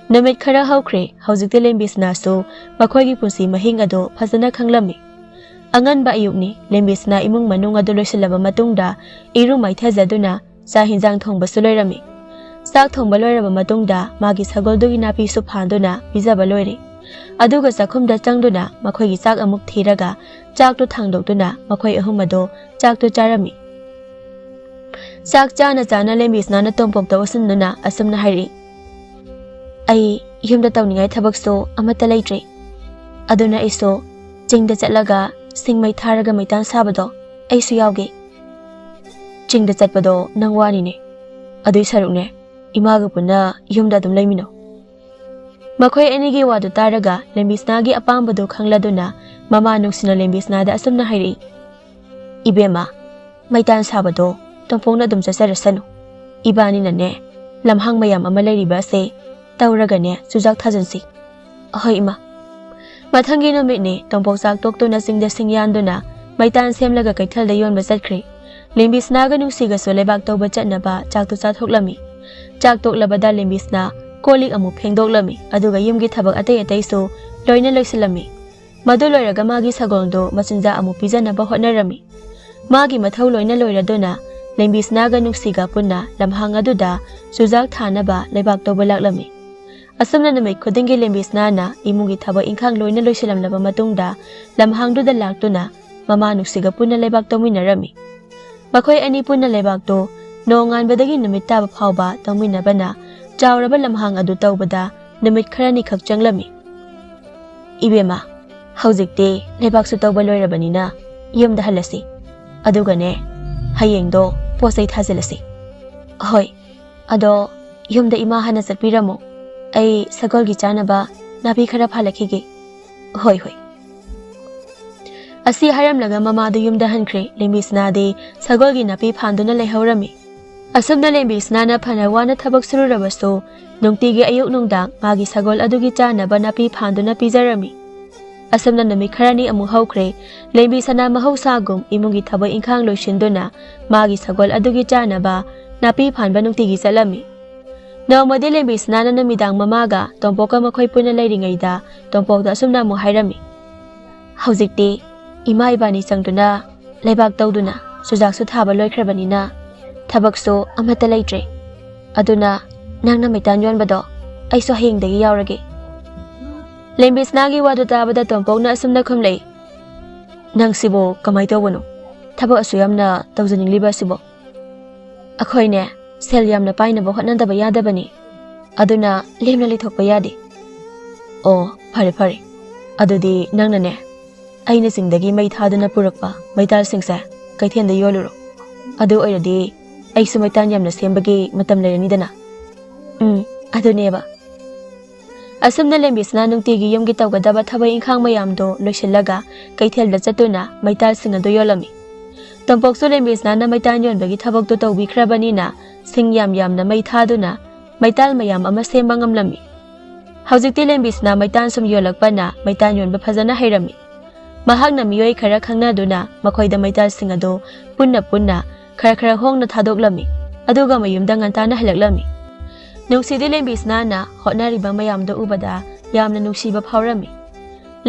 ꯅꯨꯃꯤꯠ ꯈꯔ ꯍꯧꯈ꯭ꯔꯦ꯫ ꯍꯧꯖꯤꯛꯇꯤ ꯂꯦꯝꯕꯤꯁꯅꯥꯁꯨ ꯃꯈꯣꯏꯒꯤ ꯄꯨꯟꯁꯤ ꯃꯍꯤꯡ ꯑꯗꯨ ꯐꯖꯅ ꯈꯪꯂꯝꯃꯤ꯫ ꯑꯉꯟꯕ ꯑꯌꯨꯛꯅꯤ꯫ ꯂꯦꯝꯕꯤꯁꯅꯥ ꯏꯃꯨꯡ ꯃꯅꯨꯡ ꯑꯗꯨ ꯂꯣꯏꯁꯤꯜꯂꯕ ꯃꯇꯨꯡꯗ ꯏꯔꯨ ꯃꯥꯏꯊꯖꯗꯨꯅ ꯆꯥꯛ ꯍꯤꯟꯖꯥꯡ ꯊꯣꯡꯕꯁꯨ ꯂꯣꯏꯔꯝꯃꯤ꯫ ꯆꯥꯛ ꯊꯣꯡꯕ ꯂꯣꯏꯔꯕ ꯃꯇꯨꯡꯗ ꯃꯥꯒꯤ ꯁꯒꯣꯜꯗꯨꯒꯤ ꯅꯥꯄꯤꯁꯨ ꯐꯥꯟꯗꯨꯅ ꯄꯤꯖꯕ ꯂꯣꯏꯔꯦ꯫ ꯑꯗꯨꯒ ꯆꯥꯛꯈꯨꯝꯗ ꯆꯪꯗꯨꯅ ꯃꯈꯣꯏꯒꯤ ꯆꯥꯛ ꯑꯃꯨꯛ ꯊꯤꯔꯒ ꯆꯥꯛꯇꯨ ꯊꯥꯡꯗꯣꯛꯇꯨꯅ ꯃꯈꯣꯏ ꯑꯍꯨꯝ ꯑꯗꯨ ꯆꯥꯛꯇꯨ ꯆꯥꯔꯝꯃꯤ꯫ ꯆꯥꯛ ꯆꯥꯅ ꯆꯥꯅ ꯂꯦꯝꯕꯤꯁꯅꯥꯅ ꯇꯣꯝꯄꯣꯛꯇ ꯑꯣꯠꯁꯤꯟꯗꯨꯅ ꯑꯁꯨꯝꯅ ꯍꯥꯏꯔꯛꯏ, "ꯑꯩ ꯌꯨꯝꯗ ꯇꯧꯅꯤꯡꯉꯥꯏ ꯊꯕꯛꯁꯨ ꯑꯃꯠꯇ ꯂꯩꯇ꯭ꯔꯦ, ꯑꯗꯨꯅ ꯑꯩꯁꯨ ꯆꯤꯡꯗ ꯆꯠꯂꯒ ꯁꯤꯡ ꯃꯩ ꯊꯥꯔꯒ ꯃꯩꯇꯥꯟ ꯁꯥꯕꯗꯣ ꯑꯩꯁꯨ ꯌꯥꯎꯒꯦ꯫" "ꯆꯤꯡꯗ ꯆꯠꯄꯗꯣ ꯅꯪ ꯋꯥꯅꯤꯅꯦ, ꯑꯗꯨꯏ ꯁꯔꯨꯛꯅꯦ ꯏꯃꯥꯒ ꯄꯨꯟꯅ ꯌꯨꯝꯗ ꯑꯗꯨꯝ ꯂꯩꯃꯤꯟꯅꯧ꯫" ꯃꯈꯣꯏ ꯑꯅꯤꯒꯤ ꯋꯥꯗꯨ ꯇꯥꯔꯒ ꯂꯦꯝꯕꯤꯁꯅꯥꯒꯤ ꯑꯄꯥꯝꯕꯗꯨ ꯈꯪꯂꯗꯨꯅ ꯃꯃꯥ ꯅꯨꯡꯁꯤꯅ ꯂꯦꯝꯕꯤꯁꯅꯥꯗ ꯑꯁꯨꯝꯅ ꯍꯥꯏꯔꯛꯏ, "ꯏꯕꯦꯝꯃ, ꯃꯩꯇꯥꯟ ꯁꯥꯕꯗꯣ ꯇꯣꯝꯄꯣꯛꯅ ꯑꯗꯨꯝ ꯆꯠꯆꯔꯁꯅꯨ꯫ ꯏꯕꯥꯅꯤꯅꯅꯦ ꯂꯝꯍꯥꯡ ꯃꯌꯥꯝ ꯑꯃ ꯂꯩꯔꯤꯕ ꯑꯁꯦ ꯇꯧꯔꯒꯅꯦ ꯆꯨꯖꯥꯛ ꯊꯥꯖꯤꯟꯁꯤ꯫" "ꯑꯍꯣꯏ ꯏꯃꯥ꯫" ꯃꯊꯪꯒꯤ ꯅꯨꯃꯤꯠꯅꯤ꯫ ꯇꯣꯝꯄꯣꯛ ꯆꯥꯛ ꯇꯣꯛꯇꯨꯅ ꯆꯤꯡꯗ ꯁꯤꯡ ꯌꯥꯟꯗꯨꯅ ꯃꯩꯇꯥꯟ ꯁꯦꯝꯂꯒ ꯀꯩꯊꯦꯜꯗ ꯌꯣꯟꯕ ꯆꯠꯈ꯭ꯔꯦ꯫ ꯂꯦꯝꯕꯤꯁꯅꯥꯒ ꯅꯨꯡꯁꯤꯒꯁꯨ ꯂꯩꯕꯥꯛ ꯇꯧꯕ ꯆꯠꯅꯕ ꯆꯥꯛꯇꯨ ꯆꯥꯊꯣꯛꯂꯝꯃꯤ꯫ ꯆꯥꯛ ꯇꯣꯛꯂꯕꯗ ꯂꯦꯝꯕꯤꯁꯅꯥ ꯀꯣꯜ ꯂꯤꯛ ꯑꯃꯨꯛ ꯐꯦꯡꯗꯣꯛꯂꯝꯃꯤ, ꯑꯗꯨꯒ ꯌꯨꯝꯒꯤ ꯊꯕꯛ ꯑꯇꯩ ꯑꯇꯩꯁꯨ ꯂꯣꯏꯅ ꯂꯣꯏꯁꯤꯜꯂꯝꯃꯤ꯫ ꯃꯗꯨ ꯂꯣꯏꯔꯒ ꯃꯥꯒꯤ ꯁꯒꯣꯜꯗꯨ ꯃꯆꯤꯟꯖꯥꯛ ꯑꯃꯨꯛ ꯄꯤꯖꯅꯕ ꯍꯣꯠꯅꯔꯝꯃꯤ꯫ ꯃꯥꯒꯤ ꯃꯊꯧ ꯂꯣꯏꯅ ꯂꯣꯏꯔꯗꯨꯅ ꯂꯦꯝꯕꯤꯁꯅꯥꯒ ꯅꯨꯡꯁꯤꯒ ꯄꯨꯟꯅ ꯂꯝꯍꯥꯡ ꯑꯗꯨꯗ ꯆꯨꯖꯥꯛ ꯊꯥꯅꯕ ꯂꯩꯕꯥꯛ ꯇꯧꯕ ꯂꯥꯛꯂꯝꯃꯤ꯫ ꯑꯁꯨꯝꯅ ꯅꯨꯃꯤꯠ ꯈꯨꯗꯤꯡꯒꯤ ꯂꯦꯝꯕꯤꯁꯅꯥꯅ ꯏꯃꯨꯡꯒꯤ ꯊꯕꯛ ꯏꯪꯈꯥꯡ ꯂꯣꯏꯅ ꯂꯣꯏꯁꯤꯜꯂꯝꯂꯕ ꯃꯇꯨꯡꯗ ꯂꯝꯍꯥꯡꯗꯨꯗ ꯂꯥꯛꯇꯨꯅ ꯃꯃꯥ ꯅꯨꯡꯁꯤꯒ ꯄꯨꯟꯅ ꯂꯩꯕꯥꯛ ꯇꯧꯃꯤꯟꯅꯔꯝꯃꯤ꯫ ꯃꯈꯣꯏ ꯑꯅꯤ ꯄꯨꯟꯅ ꯂꯩꯕꯥꯛꯇꯨ ꯅꯣꯡꯉꯥꯟꯕꯗꯒꯤ ꯅꯨꯃꯤꯠ ꯇꯥꯕ ꯐꯥꯎꯕ ꯇꯧꯃꯤꯟꯅꯕꯅ ꯆꯥꯎꯔꯕ ꯂꯝꯍꯥꯡ ꯑꯗꯨ ꯇꯧꯕꯗ ꯅꯨꯃꯤꯠ ꯈꯔꯅꯤꯈꯛ ꯆꯪꯂꯝꯃꯤ꯫ "ꯏꯕꯦꯝꯃ, ꯍꯧꯖꯤꯛꯇꯤ ꯂꯩꯕꯥꯛꯁꯨ ꯇꯧꯕ ꯂꯣꯏꯔꯕꯅꯤꯅ ꯌꯨꯝꯗ ꯍꯜꯂꯁꯤ꯫ ꯑꯗꯨꯒꯅꯦ, ꯍꯌꯦꯡꯗꯣ ꯄꯣꯠ ꯆꯩ ꯊꯥꯖꯤꯜꯂꯁꯤ꯫" "ꯍꯣꯏ, ꯑꯗꯣ ꯌꯨꯝꯗ ꯏꯃꯥ ꯍꯥꯟꯅ ꯆꯠꯄꯤꯔꯝꯃꯣ꯫ ꯑꯩ ꯁꯒꯣꯜꯒꯤ ꯆꯥꯅꯕ ꯅꯥꯄꯤ ꯈꯔ ꯐꯥꯜꯂꯛꯈꯤꯒꯦ꯫" "ꯍꯣꯏ, ꯍꯣꯏ꯫" ꯑꯁꯤ ꯍꯥꯏꯔꯝꯂꯒ ꯃꯃꯥꯗꯨ ꯌꯨꯝꯗ ꯍꯟꯈ꯭ꯔꯦ꯫ ꯂꯦꯝꯕꯤꯁꯅꯥꯗꯤ ꯁꯒꯣꯜꯒꯤ ꯅꯥꯄꯤ ꯐꯥꯟꯗꯨꯅ ꯂꯩꯍꯧꯔꯝꯃꯤ꯫ ꯑꯁꯨꯝꯅ ꯂꯦꯝꯕꯤꯁꯅꯥꯅ ꯐꯅ ꯋꯥꯅ ꯊꯕꯛ ꯁꯨꯔꯨꯔꯕꯁꯨ, ꯅꯨꯡꯇꯤꯒꯤ ꯑꯌꯨꯛ ꯅꯨꯡꯗꯥꯡ ꯃꯥꯒꯤ ꯁꯒꯣꯜ ꯑꯗꯨꯒꯤ ꯆꯥꯅꯕ ꯅꯥꯄꯤ ꯐꯥꯟꯗꯨꯅ ꯄꯤꯖꯔꯝꯃꯤ꯫ ꯑꯁꯨꯝꯅ ꯅꯨꯃꯤꯠ ꯈꯔꯅꯤ ꯑꯃꯨꯛ ꯍꯧꯈ꯭ꯔꯦ꯫ ꯂꯦꯝꯕꯤꯁꯅꯥ ꯃꯍꯧꯁꯥꯒꯨꯝ ꯏꯃꯨꯡꯒꯤ ꯊꯕꯛ ꯏꯪꯈꯥꯡ ꯂꯣꯏꯁꯤꯟꯗꯨꯅ ꯃꯥꯒꯤ ꯁꯒꯣꯜ ꯑꯗꯨꯒꯤ ꯆꯥꯅꯕ ꯅꯥꯄꯤ ꯐꯥꯟꯕ ꯅꯨꯡꯇꯤꯒꯤ ꯆꯠꯂꯝꯃꯤ꯫ ꯅꯣꯡꯃꯗꯤ ꯂꯦꯝꯕꯤꯁꯅꯥꯅ ꯅꯨꯃꯤꯗꯥꯡ ꯃꯃꯥꯒ ꯇꯣꯝꯄꯣꯛꯀ ꯃꯈꯣꯏ ꯄꯨꯟꯅ ꯂꯩꯔꯤꯉꯩꯗ ꯇꯣꯝꯄꯣꯛꯇ ꯑꯁꯨꯝꯅ ꯑꯃꯨꯛ ꯍꯥꯏꯔꯝꯃꯤ, "ꯍꯧꯖꯤꯛꯇꯤ ꯏꯃꯥ ꯏꯕꯥꯅꯤ ꯆꯪꯗꯨꯅ ꯂꯩꯕꯥꯛ ꯇꯧꯗꯨꯅ ꯆꯨꯖꯥꯛꯁꯨ ꯊꯥꯕ ꯂꯣꯏꯈ꯭ꯔꯕꯅꯤꯅ ꯊꯕꯛꯁꯨ ꯑꯃꯠꯇ ꯂꯩꯇ꯭ꯔꯦ꯫ ꯑꯗꯨꯅ ꯅꯪꯅ ꯃꯩꯇꯥꯟ ꯌꯣꯟꯕꯗꯣ ꯑꯩꯁꯨ ꯍꯌꯦꯡꯗꯒꯤ ꯌꯥꯎꯔꯒꯦ꯫" ꯂꯦꯝꯕꯤꯁꯅꯥꯒꯤ ꯋꯥꯗꯨ ꯇꯥꯕꯗ ꯇꯣꯝꯄꯣꯛꯅ ꯑꯁꯨꯝꯅ ꯈꯨꯝꯂꯛꯏ, "ꯅꯪꯁꯤꯕꯨ ꯀꯃꯥꯏ ꯇꯧꯕꯅꯣ? ꯊꯕꯛ ꯑꯁꯨ ꯌꯥꯝꯅ ꯇꯧꯖꯅꯤꯡꯂꯤꯕ ꯑꯁꯤꯕꯣ? ꯑꯩꯈꯣꯏꯅꯦ ꯁꯦꯜ ꯌꯥꯝꯅ ꯄꯥꯏꯅꯕ ꯍꯣꯠꯅꯗꯕ ꯌꯥꯗꯕꯅꯤ꯫ ꯑꯗꯨꯅ ꯂꯦꯝꯅ ꯂꯩꯊꯣꯛꯄ ꯌꯥꯗꯦ꯫" "ꯑꯣ, ꯐꯔꯦ ꯐꯔꯦ꯫ ꯑꯗꯨꯗꯤ ꯅꯪꯅꯅꯦ ꯑꯩꯅ ꯆꯤꯡꯗꯒꯤ ꯃꯩ ꯊꯥꯗꯨꯅ ꯄꯨꯔꯛꯄ ꯃꯩꯇꯥꯜꯁꯤꯡꯁꯦ ꯀꯩꯊꯦꯜꯗ ꯌꯣꯜꯂꯨꯔꯣ꯫ ꯑꯗꯨ ꯑꯣꯏꯔꯗꯤ ꯑꯩꯁꯨ ꯃꯩꯇꯥꯟ ꯌꯥꯝꯅ ꯁꯦꯝꯕꯒꯤ ꯃꯇꯝ ꯂꯩꯔꯅꯤꯗꯅ꯫" "ꯎꯝ, ꯑꯗꯨꯅꯦꯕ꯫" ꯑꯁꯨꯝꯅ ꯂꯦꯝꯕꯤꯁꯅꯥ ꯅꯨꯡꯇꯤꯒꯤ ꯌꯨꯝꯒꯤ ꯇꯧꯒꯗꯕ ꯊꯕꯛ ꯏꯪꯈꯥꯡ ꯃꯌꯥꯝꯗꯣ ꯂꯣꯏꯁꯤꯜꯂꯒ ꯀꯩꯊꯦꯜꯗ ꯆꯠꯇꯨꯅ ꯃꯩꯇꯥꯜꯁꯤꯡ ꯑꯗꯨ ꯌꯣꯜꯂꯝꯃꯤ꯫ ꯇꯣꯝꯄꯣꯛꯁꯨ ꯂꯦꯝꯕꯤꯁꯅꯥꯅ ꯃꯩꯇꯥꯟ ꯌꯣꯟꯕꯒꯤ ꯊꯕꯛꯇꯨ ꯇꯧꯕꯤꯈ꯭ꯔꯕꯅꯤꯅ ꯁꯤꯡ ꯌꯥꯝ ꯌꯥꯝꯅ ꯃꯩ ꯊꯥꯗꯨꯅ ꯃꯩꯇꯥꯜ ꯃꯌꯥꯝ ꯑꯃ ꯁꯦꯝꯕ ꯉꯝꯂꯝꯃꯤ꯫ ꯍꯧꯖꯤꯛꯇꯤ ꯂꯦꯝꯕꯤꯁꯅꯥ ꯃꯩꯇꯥꯟ ꯁꯨꯝ ꯌꯣꯜꯂꯛꯄꯅ ꯃꯩꯇꯥꯟ ꯌꯣꯟꯕ ꯐꯖꯅ ꯍꯩꯔꯝꯃꯤ꯫ ꯃꯍꯥꯛꯅ ꯃꯤꯑꯣꯏ ꯈꯔ ꯈꯪꯅꯗꯨꯅ ꯃꯈꯣꯏꯗ ꯃꯩꯇꯥꯜꯁꯤꯡ ꯑꯗꯨ ꯄꯨꯟꯅ ꯄꯨꯟꯅ ꯈꯔ ꯈꯔ ꯍꯣꯡꯅ ꯊꯥꯗꯣꯛꯂꯝꯃꯤ, ꯑꯗꯨꯒ ꯃꯌꯨꯝꯗ ꯉꯟꯇꯥꯅ ꯍꯜꯂꯛꯂꯝꯃꯤ꯫ ꯅꯨꯡꯁꯤꯗꯤ ꯂꯦꯝꯕꯤꯁꯅꯥꯅ ꯍꯣꯠꯅꯔꯤꯕ ꯃꯌꯥꯝꯗꯨ ꯎꯕꯗ ꯌꯥꯝꯅ ꯅꯨꯡꯁꯤꯕ ꯐꯥꯎꯔꯝꯃꯤ꯫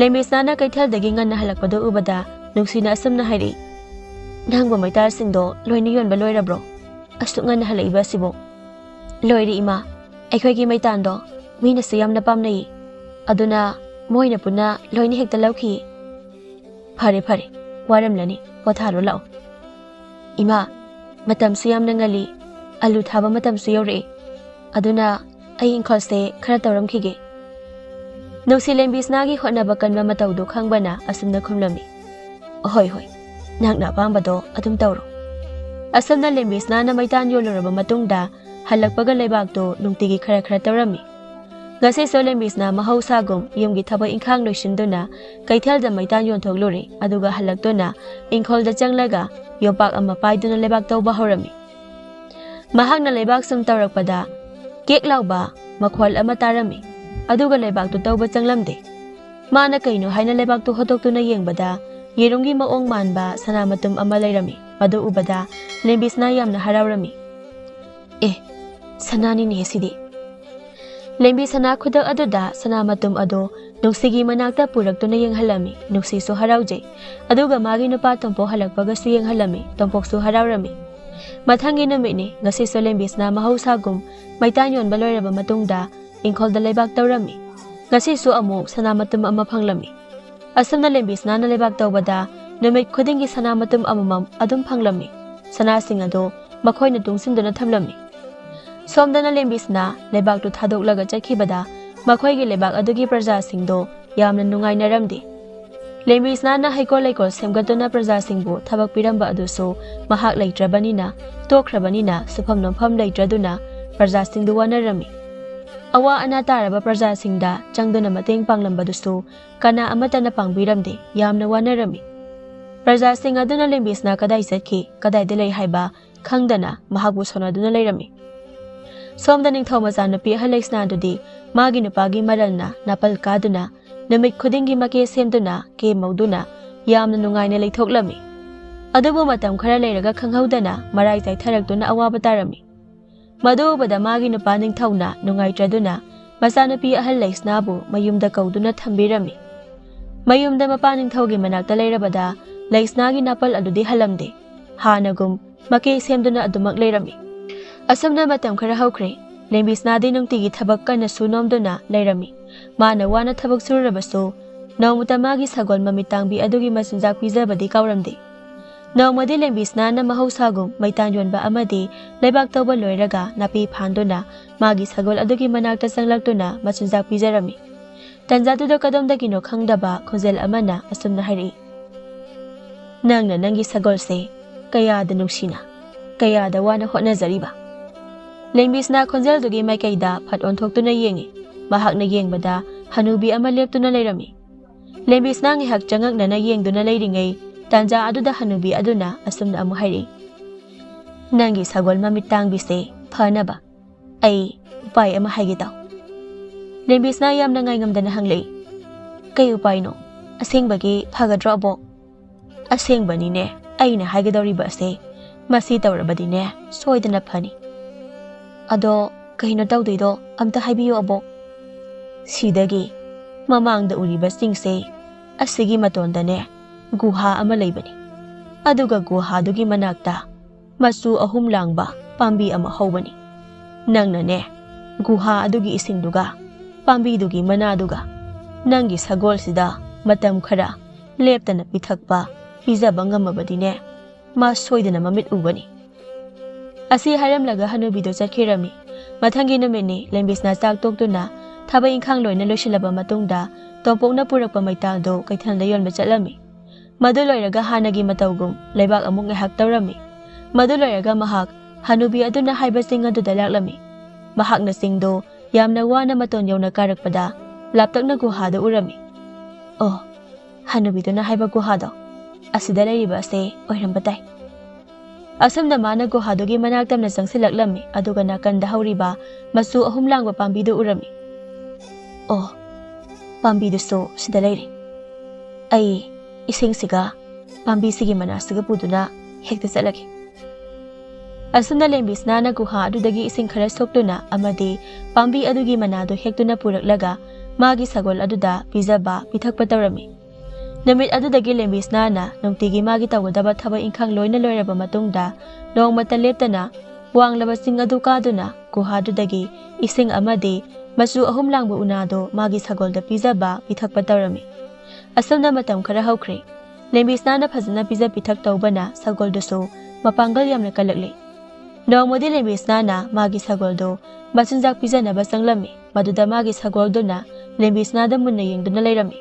ꯂꯦꯝꯕꯤꯁꯅꯥꯅ ꯀꯩꯊꯦꯜꯗꯒꯤ ꯉꯟꯅ ꯍꯜꯂꯛꯄꯗꯨ ꯎꯕꯗ ꯅꯨꯡꯁꯤꯅ ꯑꯁꯨꯝꯅ ꯍꯥꯏꯔꯛꯏ, "ꯅꯪꯕꯨ ꯃꯩꯇꯥꯜꯁꯤꯡꯗꯣ ꯂꯣꯏꯅ ꯌꯣꯟꯕ ꯂꯣꯏꯔꯕ꯭ꯔꯣ? ꯑꯁꯨꯛ ꯉꯟꯅ ꯍꯜꯂꯛꯏꯕ ꯑꯁꯤꯕꯨ?" "ꯂꯣꯏꯔꯦ ꯏꯃꯥ, ꯑꯩꯈꯣꯏꯒꯤ ꯃꯩꯇꯥꯟꯗꯣ ꯃꯤꯅꯁꯨ ꯌꯥꯝꯅ ꯄꯥꯝꯅꯩ, ꯑꯗꯨꯅ ꯃꯣꯏꯅ ꯄꯨꯟꯅ ꯂꯣꯏꯅ ꯍꯦꯛꯇ ꯂꯧꯈꯤ꯫" "ꯐꯔꯦ ꯐꯔꯦ, ꯋꯥꯔꯝꯂꯅꯤ, ꯄꯣꯊꯥꯔꯣ ꯂꯥꯛꯑꯣ꯫" "ꯏꯃꯥ, ꯃꯇꯝꯁꯨ ꯌꯥꯝꯅ ꯉꯜꯂꯤ, ꯑꯂꯨ ꯊꯥꯕ ꯃꯇꯝꯁꯨ ꯌꯧꯔꯛꯑꯦ, ꯑꯗꯨꯅ ꯑꯩ ꯏꯪꯈꯣꯜꯁꯦ ꯈꯔ ꯇꯧꯔꯝꯈꯤꯒꯦ꯫" ꯅꯨꯡꯁꯤ ꯂꯦꯝꯕꯤꯁꯅꯥꯒꯤ ꯍꯣꯠꯅꯕ ꯀꯟꯕ ꯃꯇꯧꯗꯨ ꯈꯪꯕꯅ ꯑꯁꯨꯝꯅ ꯈꯨꯝꯂꯝꯃꯤ, "ꯍꯣꯏ ꯍꯣꯏ, ꯅꯪꯅ ꯑꯄꯥꯝꯕꯗꯣ ꯑꯗꯨꯝ ꯇꯧꯔꯣ꯫" ꯑꯁꯨꯝꯅ ꯂꯦꯝꯕꯤꯁꯅꯥꯅ ꯃꯩꯇꯥꯟ ꯌꯣꯜꯂꯨꯔꯕ ꯃꯇꯨꯡꯗ ꯍꯜꯂꯛꯄꯒ ꯂꯩꯕꯥꯛꯇꯨ ꯅꯨꯡꯇꯤꯒꯤ ꯈꯔ ꯈꯔ ꯇꯧꯔꯝꯃꯤ꯫ ꯉꯁꯤꯁꯨ ꯂꯦꯝꯕꯤꯁꯅꯥ ꯃꯍꯧꯁꯥꯒꯨꯝ ꯌꯨꯝꯒꯤ ꯊꯕꯛ ꯏꯪꯈꯥꯡ ꯂꯣꯏꯁꯤꯟꯗꯨꯅ ꯀꯩꯊꯦꯜꯗ ꯃꯩꯇꯥꯟ ꯌꯣꯟꯊꯣꯛꯂꯨꯔꯦ, ꯑꯗꯨꯒ ꯍꯜꯂꯛꯇꯨꯅ ꯏꯪꯈꯣꯜꯗ ꯆꯪꯂꯒ ꯌꯣꯄꯥꯛ ꯑꯃ ꯄꯥꯏꯗꯨꯅ ꯂꯩꯕꯥꯛ ꯇꯧꯕ ꯍꯧꯔꯝꯃꯤ꯫ ꯃꯍꯥꯛꯅ ꯂꯩꯕꯥꯛ ꯁꯨꯝ ꯇꯧꯔꯛꯄꯗ ꯀꯦꯛ ꯂꯥꯎꯕ ꯃꯈꯣꯜ ꯑꯃ ꯇꯥꯔꯝꯃꯤ, ꯑꯗꯨꯒ ꯂꯩꯕꯥꯛꯇꯨ ꯇꯧꯕ ꯆꯪꯂꯝꯗꯦ꯫ ꯃꯥꯅ ꯀꯩꯅꯣ ꯍꯥꯏꯅ ꯂꯩꯕꯥꯛꯇꯨ ꯍꯣꯠꯇꯣꯛꯇꯨꯅ ꯌꯦꯡꯕꯗ ꯌꯦꯔꯨꯝꯒꯤ ꯃꯑꯣꯡ ꯃꯥꯟꯕ ꯁꯅꯥ ꯃꯇꯨꯝ ꯑꯃ ꯂꯩꯔꯝꯃꯤ꯫ ꯃꯗꯨ ꯎꯕꯗ ꯂꯦꯝꯕꯤꯁꯅꯥ ꯌꯥꯝꯅ ꯍꯔꯥꯎꯔꯝꯃꯤ꯫ "ꯑꯦ, ꯁꯅꯥꯅꯤꯅꯦ ꯁꯤꯗꯤ!" ꯂꯦꯝꯕꯤꯁꯅꯥ ꯈꯨꯗꯛ ꯑꯗꯨꯗ ꯁꯅꯥ ꯃꯇꯨꯝ ꯑꯗꯨ ꯅꯨꯡꯁꯤꯒꯤ ꯃꯅꯥꯛꯇ ꯄꯨꯔꯛꯇꯨꯅ ꯌꯦꯡꯍꯜꯂꯝꯃꯤ꯫ ꯅꯨꯡꯁꯤꯁꯨ ꯍꯔꯥꯎꯖꯩ, ꯑꯗꯨꯒ ꯃꯥꯒꯤ ꯅꯨꯄꯥ ꯇꯣꯝꯄꯣꯛ ꯍꯜꯂꯛꯄꯒꯁꯨ ꯌꯦꯡꯍꯜꯂꯝꯃꯤ꯫ ꯇꯣꯝꯄꯣꯛꯁꯨ ꯍꯔꯥꯎꯔꯝꯃꯤ꯫ ꯃꯊꯪꯒꯤ ꯅꯨꯃꯤꯠꯅꯤ꯫ ꯉꯁꯤꯁꯨ ꯂꯦꯝꯕꯤꯁꯅꯥ ꯃꯍꯧꯁꯥꯒꯨꯝ ꯃꯩꯇꯥꯟ ꯌꯣꯟꯕ ꯂꯣꯏꯔꯕ ꯃꯇꯨꯡꯗ ꯏꯪꯈꯣꯜꯗ ꯂꯩꯕꯥꯛ ꯇꯧꯔꯝꯃꯤ꯫ ꯉꯁꯤꯁꯨ ꯑꯃꯨꯛ ꯁꯅꯥ ꯃꯇꯨꯝ ꯑꯃ ꯐꯪꯂꯝꯃꯤ꯫ ꯑꯁꯨꯝꯅ ꯂꯦꯝꯕꯤꯁꯅꯥꯅ ꯂꯩꯕꯥꯛ ꯇꯧꯕꯗ ꯅꯨꯃꯤꯠ ꯈꯨꯗꯤꯡꯒꯤ ꯁꯅꯥ ꯃꯇꯨꯝ ꯑꯃꯃꯝ ꯑꯗꯨꯝ ꯐꯪꯂꯝꯃꯤ꯫ ꯁꯅꯥꯁꯤꯡ ꯑꯗꯨ ꯃꯈꯣꯏꯅ ꯇꯨꯡꯁꯤꯟꯗꯨꯅ ꯊꯝꯂꯝꯃꯤ꯫ ꯁꯣꯝꯗꯅ ꯂꯦꯝꯕꯤꯁꯅꯥ ꯂꯩꯕꯥꯛꯇꯨ ꯊꯥꯗꯣꯛꯂꯒ ꯆꯠꯈꯤꯕꯗ ꯃꯈꯣꯏꯒꯤ ꯂꯩꯕꯥꯛ ꯑꯗꯨꯒꯤ ꯄ꯭ꯔꯖꯥꯁꯤꯡꯗꯣ ꯌꯥꯝꯅ ꯅꯨꯡꯉꯥꯏꯅꯔꯝꯗꯦ꯫ ꯂꯦꯝꯕꯤꯁꯅꯥꯅ ꯍꯩꯀꯣꯜ ꯂꯩꯀꯣꯜ ꯁꯦꯝꯒꯠꯇꯨꯅ ꯄ꯭ꯔꯖꯥꯁꯤꯡꯕꯨ ꯊꯕꯛ ꯄꯤꯔꯝꯕ ꯑꯗꯨꯁꯨ ꯃꯍꯥꯛ ꯂꯩꯇ꯭ꯔꯕꯅꯤꯅ, ꯇꯣꯛꯈ꯭ꯔꯕꯅꯤꯅ ꯁꯨꯐꯝ ꯅꯣꯝꯐꯝ ꯂꯩꯇ꯭ꯔꯗꯨꯅ ꯄ꯭ꯔꯖꯥꯁꯤꯡꯗꯨ ꯋꯥꯅꯔꯝꯃꯤ꯫ ꯑꯋꯥ ꯑꯅꯥ ꯇꯥꯔꯕ ꯄ꯭ꯔꯖꯥꯁꯤꯡꯗ ꯆꯪꯗꯨꯅ ꯃꯇꯦꯡ ꯄꯥꯡꯂꯝꯕꯗꯨꯁꯨ ꯀꯅꯥ ꯑꯃꯠꯇꯅ ꯄꯥꯡꯕꯤꯔꯝꯗꯦ꯫ ꯌꯥꯝꯅ ꯋꯥꯅꯔꯝꯃꯤ꯫ ꯄ꯭ꯔꯖꯥꯁꯤꯡ ꯑꯗꯨꯅ ꯂꯦꯝꯕꯤꯁꯅꯥ ꯀꯗꯥꯏ ꯆꯠꯈꯤ, ꯀꯗꯥꯏꯗ ꯂꯩ ꯍꯥꯏꯕ ꯈꯪꯗꯅ ꯃꯍꯥꯛꯄꯨ ꯁꯣꯟꯅꯗꯨꯅ ꯂꯩꯔꯝꯃꯤ꯫ ꯁꯣꯝꯗ ꯅꯤꯡꯊꯧ ꯃꯆꯥꯅꯨꯄꯤ ꯑꯍꯜ ꯂꯩꯁꯅꯥꯗꯨꯗꯤ ꯃꯥꯒꯤ ꯅꯨꯄꯥꯒꯤ ꯃꯔꯜꯅ ꯅꯥꯄꯜ ꯀꯥꯗꯨꯅ ꯅꯨꯃꯤꯠ ꯈꯨꯗꯤꯡꯒꯤ ꯃꯀꯦ ꯁꯦꯝꯗꯨꯅ ꯀꯦ ꯃꯧꯗꯨꯅ ꯌꯥꯝꯅ ꯅꯨꯡꯉꯥꯏꯅ ꯂꯩꯊꯣꯛꯂꯝꯃꯤ꯫ ꯑꯗꯨꯕꯨ ꯃꯇꯝ ꯈꯔ ꯂꯩꯔꯒ ꯈꯪꯍꯧꯗꯅ ꯃꯔꯥꯏ ꯆꯥꯏꯊꯔꯛꯇꯨꯅ ꯑꯋꯥꯕ ꯇꯥꯔꯝꯃꯤ꯫ ꯃꯗꯨ ꯎꯕꯗ ꯃꯥꯒꯤ ꯅꯨꯄꯥ ꯅꯤꯡꯊꯧꯅ ꯅꯨꯡꯉꯥꯏꯇ꯭ꯔꯗꯨꯅ ꯃꯆꯥꯅꯨꯄꯤ ꯑꯍꯜ ꯂꯩꯁꯅꯥꯕꯨ ꯃꯌꯨꯝꯗ ꯀꯧꯗꯨꯅ ꯊꯝꯕꯤꯔꯝꯃꯤ꯫ ꯃꯌꯨꯝꯗ ꯃꯄꯥ ꯅꯤꯡꯊꯧꯒꯤ ꯃꯅꯥꯛꯇ ꯂꯩꯔꯕꯗ ꯂꯩꯁꯅꯥꯒꯤ ꯅꯥꯄꯜ ꯑꯗꯨꯗꯤ ꯍꯜꯂꯝꯗꯦ꯫ ꯍꯥꯟꯅꯒꯨꯝ ꯃꯀꯦ ꯁꯦꯝꯗꯨꯅ ꯑꯗꯨꯃꯛ ꯂꯩꯔꯝꯃꯤ꯫ ꯑꯁꯨꯝꯅ ꯃꯇꯝ ꯈꯔ ꯍꯧꯈ꯭ꯔꯦ꯫ ꯂꯦꯝꯕꯤꯁꯅꯥꯗꯤ ꯅꯨꯡꯇꯤꯒꯤ ꯊꯕꯛ ꯀꯟꯅ ꯁꯨ ꯅꯣꯝꯗꯨꯅ ꯂꯩꯔꯝꯃꯤ꯫ ꯃꯥꯅ ꯋꯥꯅ ꯊꯕꯛ ꯁꯨꯔꯨꯔꯕꯁꯨ ꯅꯣꯡꯃꯇ ꯃꯥꯒꯤ ꯁꯒꯣꯜ ꯃꯃꯤꯠ ꯇꯥꯡꯕꯤ ꯑꯗꯨꯒꯤ ꯃꯆꯤꯟꯖꯥꯛ ꯄꯤꯖꯕꯗꯤ ꯀꯥꯎꯔꯝꯗꯦ꯫ ꯅꯣꯡꯃꯗꯤ ꯂꯦꯝꯕꯤꯁꯅꯥꯅ ꯃꯍꯧꯁꯥꯒꯨꯝ ꯃꯩꯇꯥꯟ ꯌꯣꯟꯕ ꯑꯃꯗꯤ ꯂꯩꯕꯥꯛ ꯇꯧꯕ ꯂꯣꯏꯔꯒ ꯅꯥꯄꯤ ꯐꯥꯟꯗꯨꯅ ꯃꯥꯒꯤ ꯁꯒꯣꯜ ꯑꯗꯨꯒꯤ ꯃꯅꯥꯛꯇ ꯆꯪꯂꯛꯇꯨꯅ ꯃꯆꯤꯟꯖꯥꯛ ꯄꯤꯖꯔꯝꯃꯤ꯫ ꯇꯟꯖꯥꯗꯨꯗ ꯀꯗꯣꯝꯗꯒꯤꯅꯣ ꯈꯪꯗꯕ ꯈꯣꯟꯖꯦꯜ ꯑꯃꯅ ꯑꯁꯨꯝꯅ ꯍꯥꯏꯔꯛꯏ, "ꯅꯪꯅ ꯅꯪꯒꯤ ꯁꯒꯣꯜꯁꯦ ꯀꯌꯥꯗ ꯅꯨꯡꯁꯤꯅ, ꯀꯌꯥꯗ ꯋꯥꯅ ꯍꯣꯠꯅꯖꯔꯤꯕ?" ꯂꯦꯝꯕꯤꯁꯅꯥ ꯈꯣꯟꯖꯦꯜꯗꯨꯒꯤ ꯃꯥꯏꯀꯩꯗ ꯐꯠ ꯑꯣꯟꯊꯣꯛꯇꯨꯅ ꯌꯦꯡꯉꯤ꯫ ꯃꯍꯥꯛꯅ ꯌꯦꯡꯕꯗ ꯍꯅꯨꯕꯤ ꯑꯃ ꯂꯦꯞꯇꯨꯅ ꯂꯩꯔꯝꯃꯤ꯫ ꯂꯦꯝꯕꯤꯁꯅꯥ ꯉꯥꯏꯍꯥꯛ ꯆꯉꯛꯅꯅ ꯌꯦꯡꯗꯨꯅ ꯂꯩꯔꯤꯉꯩ ꯇꯥꯟꯖꯥ ꯑꯗꯨꯗ ꯍꯅꯨꯕꯤ ꯑꯗꯨꯅ ꯑꯁꯨꯝꯅ ꯑꯃꯨꯛ ꯍꯥꯏꯔꯛꯏ, "ꯅꯪꯒꯤ ꯁꯒꯣꯜ ꯃꯃꯤꯠ ꯇꯥꯡꯕꯤꯁꯦ ꯐꯅꯕ ꯑꯩ ꯎꯄꯥꯏ ꯑꯃ ꯍꯥꯏꯒꯦ ꯇꯥꯎ꯫" ꯂꯦꯝꯕꯤꯁꯅꯥ ꯌꯥꯝꯅ ꯉꯥꯏꯉꯝꯗꯅ ꯍꯪꯂꯛꯏ, "ꯀꯩ ꯎꯄꯥꯏꯅꯣ? ꯑꯁꯦꯡꯕꯒꯤ ꯐꯒꯗ꯭ꯔꯣ ꯑꯕꯣꯛ?" "ꯑꯁꯦꯡꯕꯅꯤꯅꯦ, ꯑꯩꯅ ꯍꯥꯏꯒꯗꯧꯔꯤꯕ ꯑꯁꯦ ꯃꯁꯤ ꯇꯧꯔꯕꯗꯤꯅꯦ ꯁꯣꯏꯗꯅ ꯐꯅꯤ꯫" "ꯑꯗꯣ ꯀꯩꯅꯣ ꯇꯧꯗꯣꯏꯗꯣ ꯑꯝꯇ ꯍꯥꯏꯕꯤꯌꯨ ꯑꯕꯣꯛ꯫" "ꯁꯤꯗꯒꯤ ꯃꯃꯥꯡꯗ ꯎꯔꯤꯕꯁꯤꯡꯁꯦ ꯑꯁꯤꯒꯤ ꯃꯇꯣꯟꯗꯅꯦ ꯒꯨꯍꯥ ꯑꯃ ꯂꯩꯕꯅꯤ꯫ ꯑꯗꯨꯒ ꯒꯨꯍꯥꯗꯨꯒꯤ ꯃꯅꯥꯛꯇ ꯃꯆꯨ ꯑꯍꯨꯝ ꯂꯥꯡꯕ ꯄꯥꯝꯕꯤ ꯑꯃ ꯍꯧꯕꯅꯤ꯫ ꯅꯪꯅꯅꯦ ꯒꯨꯍꯥ ꯑꯗꯨꯒꯤ ꯏꯁꯤꯡꯗꯨꯒ ꯄꯥꯝꯕꯤꯗꯨꯒꯤ ꯃꯅꯥꯗꯨꯒ ꯅꯪꯒꯤ ꯁꯒꯣꯜꯁꯤꯗ ꯃꯇꯝ ꯈꯔ ꯂꯦꯞꯇꯅ ꯄꯤꯊꯛꯄ ꯄꯤꯖꯕ ꯉꯝꯃꯕꯗꯤꯅꯦ ꯃꯥ ꯁꯣꯏꯗꯅ ꯃꯃꯤꯠ ꯎꯒꯅꯤ꯫" ꯑꯁꯤ ꯍꯥꯏꯔꯝꯂꯒ ꯍꯅꯨꯕꯤꯗꯨ ꯆꯠꯈꯤꯔꯝꯃꯤ꯫ ꯃꯊꯪꯒꯤ ꯅꯨꯃꯤꯠꯅꯤ꯫ ꯂꯦꯝꯕꯤꯁꯅ ꯆꯥꯛ ꯇꯣꯛꯇꯨꯅ ꯊꯕꯛ ꯏꯪꯈꯥꯡ ꯂꯣꯏꯅ ꯂꯣꯏꯁꯤꯜꯂꯕ ꯃꯇꯨꯡꯗ ꯇꯣꯝꯄꯣꯛꯅ ꯄꯨꯔꯛꯄ ꯃꯩꯇꯥꯜꯗꯨ ꯀꯩꯊꯦꯜꯗ ꯌꯣꯟꯕ ꯆꯠꯂꯝꯃꯤ꯫ ꯃꯗꯨ ꯂꯣꯏꯔꯒ ꯍꯥꯟꯅꯒꯤ ꯃꯇꯧꯒꯨꯝ ꯂꯩꯕꯥꯛ ꯑꯃꯨꯛ ꯉꯥꯏꯍꯥꯛ ꯇꯧꯔꯝꯃꯤ꯫ ꯃꯗꯨ ꯂꯣꯏꯔꯒ ꯃꯍꯥꯛ ꯍꯅꯨꯕꯤ ꯑꯗꯨꯅ ꯍꯥꯏꯕ ꯆꯤꯡ ꯑꯗꯨꯗ ꯂꯥꯛꯂꯝꯃꯤ꯫ ꯃꯍꯥꯛꯅ ꯆꯤꯡꯗꯨ ꯌꯥꯝꯅ ꯋꯥꯅ ꯃꯇꯣꯟ ꯌꯧꯅ ꯀꯥꯔꯛꯄꯗ ꯂꯥꯞꯇꯛꯅ ꯒꯨꯍꯥꯗꯨ ꯎꯔꯝꯃꯤ꯫ "ꯑꯣ, ꯍꯅꯨꯕꯤꯗꯨꯅ ꯍꯥꯏꯕ ꯒꯨꯍꯥꯗꯣ ꯑꯁꯤꯗ ꯂꯩꯔꯤꯕ ꯑꯁꯦ ꯑꯣꯏꯔꯝꯕ ꯇꯥꯏ꯫" ꯑꯁꯨꯝꯅ ꯃꯥꯅ ꯒꯨꯍꯥꯗꯨꯒꯤ ꯃꯅꯥꯛ ꯇꯝꯅ ꯆꯪꯁꯤꯜꯂꯛꯂꯝꯃꯤ, ꯑꯗꯨꯒ ꯅꯥꯀꯟꯗ ꯍꯧꯔꯤꯕ ꯃꯆꯨ ꯑꯍꯨꯝ ꯂꯥꯡꯕ ꯄꯥꯝꯕꯤꯗꯨ ꯎꯔꯝꯃꯤ꯫ "ꯑꯣ, ꯄꯥꯝꯕꯤꯗꯨꯁꯨ ꯁꯤꯗ ꯂꯩꯔꯦ꯫ ꯑꯩ ꯏꯁꯤꯡꯁꯤꯒ ꯄꯥꯝꯕꯤꯁꯤꯒꯤ ꯃꯅꯥꯁꯤꯒ ꯄꯨꯗꯨꯅ ꯍꯦꯛꯇ ꯆꯠꯂꯒꯦ꯫" ꯑꯁꯨꯝꯅ ꯂꯦꯝꯕꯤꯁꯅꯥꯅ ꯒꯨꯍꯥ ꯑꯗꯨꯗꯒꯤ ꯏꯁꯤꯡ ꯈꯔ ꯁꯣꯛꯇꯨꯅ ꯑꯃꯗꯤ ꯄꯥꯝꯕꯤ ꯑꯗꯨꯒꯤ ꯃꯅꯥꯗꯨ ꯍꯦꯛꯇꯨꯅ ꯄꯨꯔꯛꯂꯒ ꯃꯥꯒꯤ ꯁꯒꯣꯜ ꯑꯗꯨꯗ ꯄꯤꯖꯕ ꯄꯤꯊꯛꯄ ꯇꯧꯔꯝꯃꯤ꯫ ꯅꯨꯃꯤꯠ ꯑꯗꯨꯗꯒꯤ ꯂꯦꯝꯕꯤꯁꯅꯥꯅ ꯅꯨꯡꯇꯤꯒꯤ ꯃꯥꯒꯤ ꯇꯧꯒꯗꯕ ꯊꯕꯛ ꯏꯪꯈꯥꯡ ꯂꯣꯏꯅ ꯂꯣꯏꯔꯕ ꯃꯇꯨꯡꯗ ꯅꯣꯡꯃꯇ ꯂꯦꯞꯇꯅ ꯋꯥꯡꯂꯕ ꯆꯤꯡ ꯑꯗꯨ ꯀꯥꯗꯨꯅ ꯒꯨꯍꯥꯗꯨꯗꯒꯤ ꯏꯁꯤꯡ ꯑꯃꯗꯤ ꯃꯆꯨ ꯑꯍꯨꯝ ꯂꯥꯡꯕ ꯎꯅꯥꯗꯨ ꯃꯥꯒꯤ ꯁꯒꯣꯜꯗ ꯄꯤꯖꯕ ꯄꯤꯊꯛꯄ ꯇꯧꯔꯝꯃꯤ꯫ ꯑꯁꯨꯝꯅ ꯃꯇꯝ ꯈꯔ ꯍꯧꯈ꯭ꯔꯦ꯫ ꯂꯦꯝꯕꯤꯁꯅꯥꯅ ꯐꯖꯅ ꯄꯤꯖ ꯄꯤꯊꯛ ꯇꯧꯕꯅ ꯁꯒꯣꯜꯗꯨꯁꯨ ꯃꯄꯥꯡꯒꯜ ꯌꯥꯝꯅ ꯀꯜꯂꯛꯂꯦ꯫ ꯅꯣꯡꯃꯗꯤ ꯂꯦꯝꯕꯤꯁꯅꯥꯅ ꯃꯥꯒꯤ ꯁꯒꯣꯜꯗꯨ ꯃꯆꯤꯟꯖꯥꯛ ꯄꯤꯖꯅꯕ ꯆꯪꯂꯝꯃꯤ꯫ ꯃꯗꯨꯗ ꯃꯥꯒꯤ ꯁꯒꯣꯜꯗꯨꯅ ꯂꯦꯝꯕꯤꯁꯅꯥꯗ ꯃꯨꯟꯅ ꯌꯦꯡꯗꯨꯅ ꯂꯩꯔꯝꯃꯤ꯫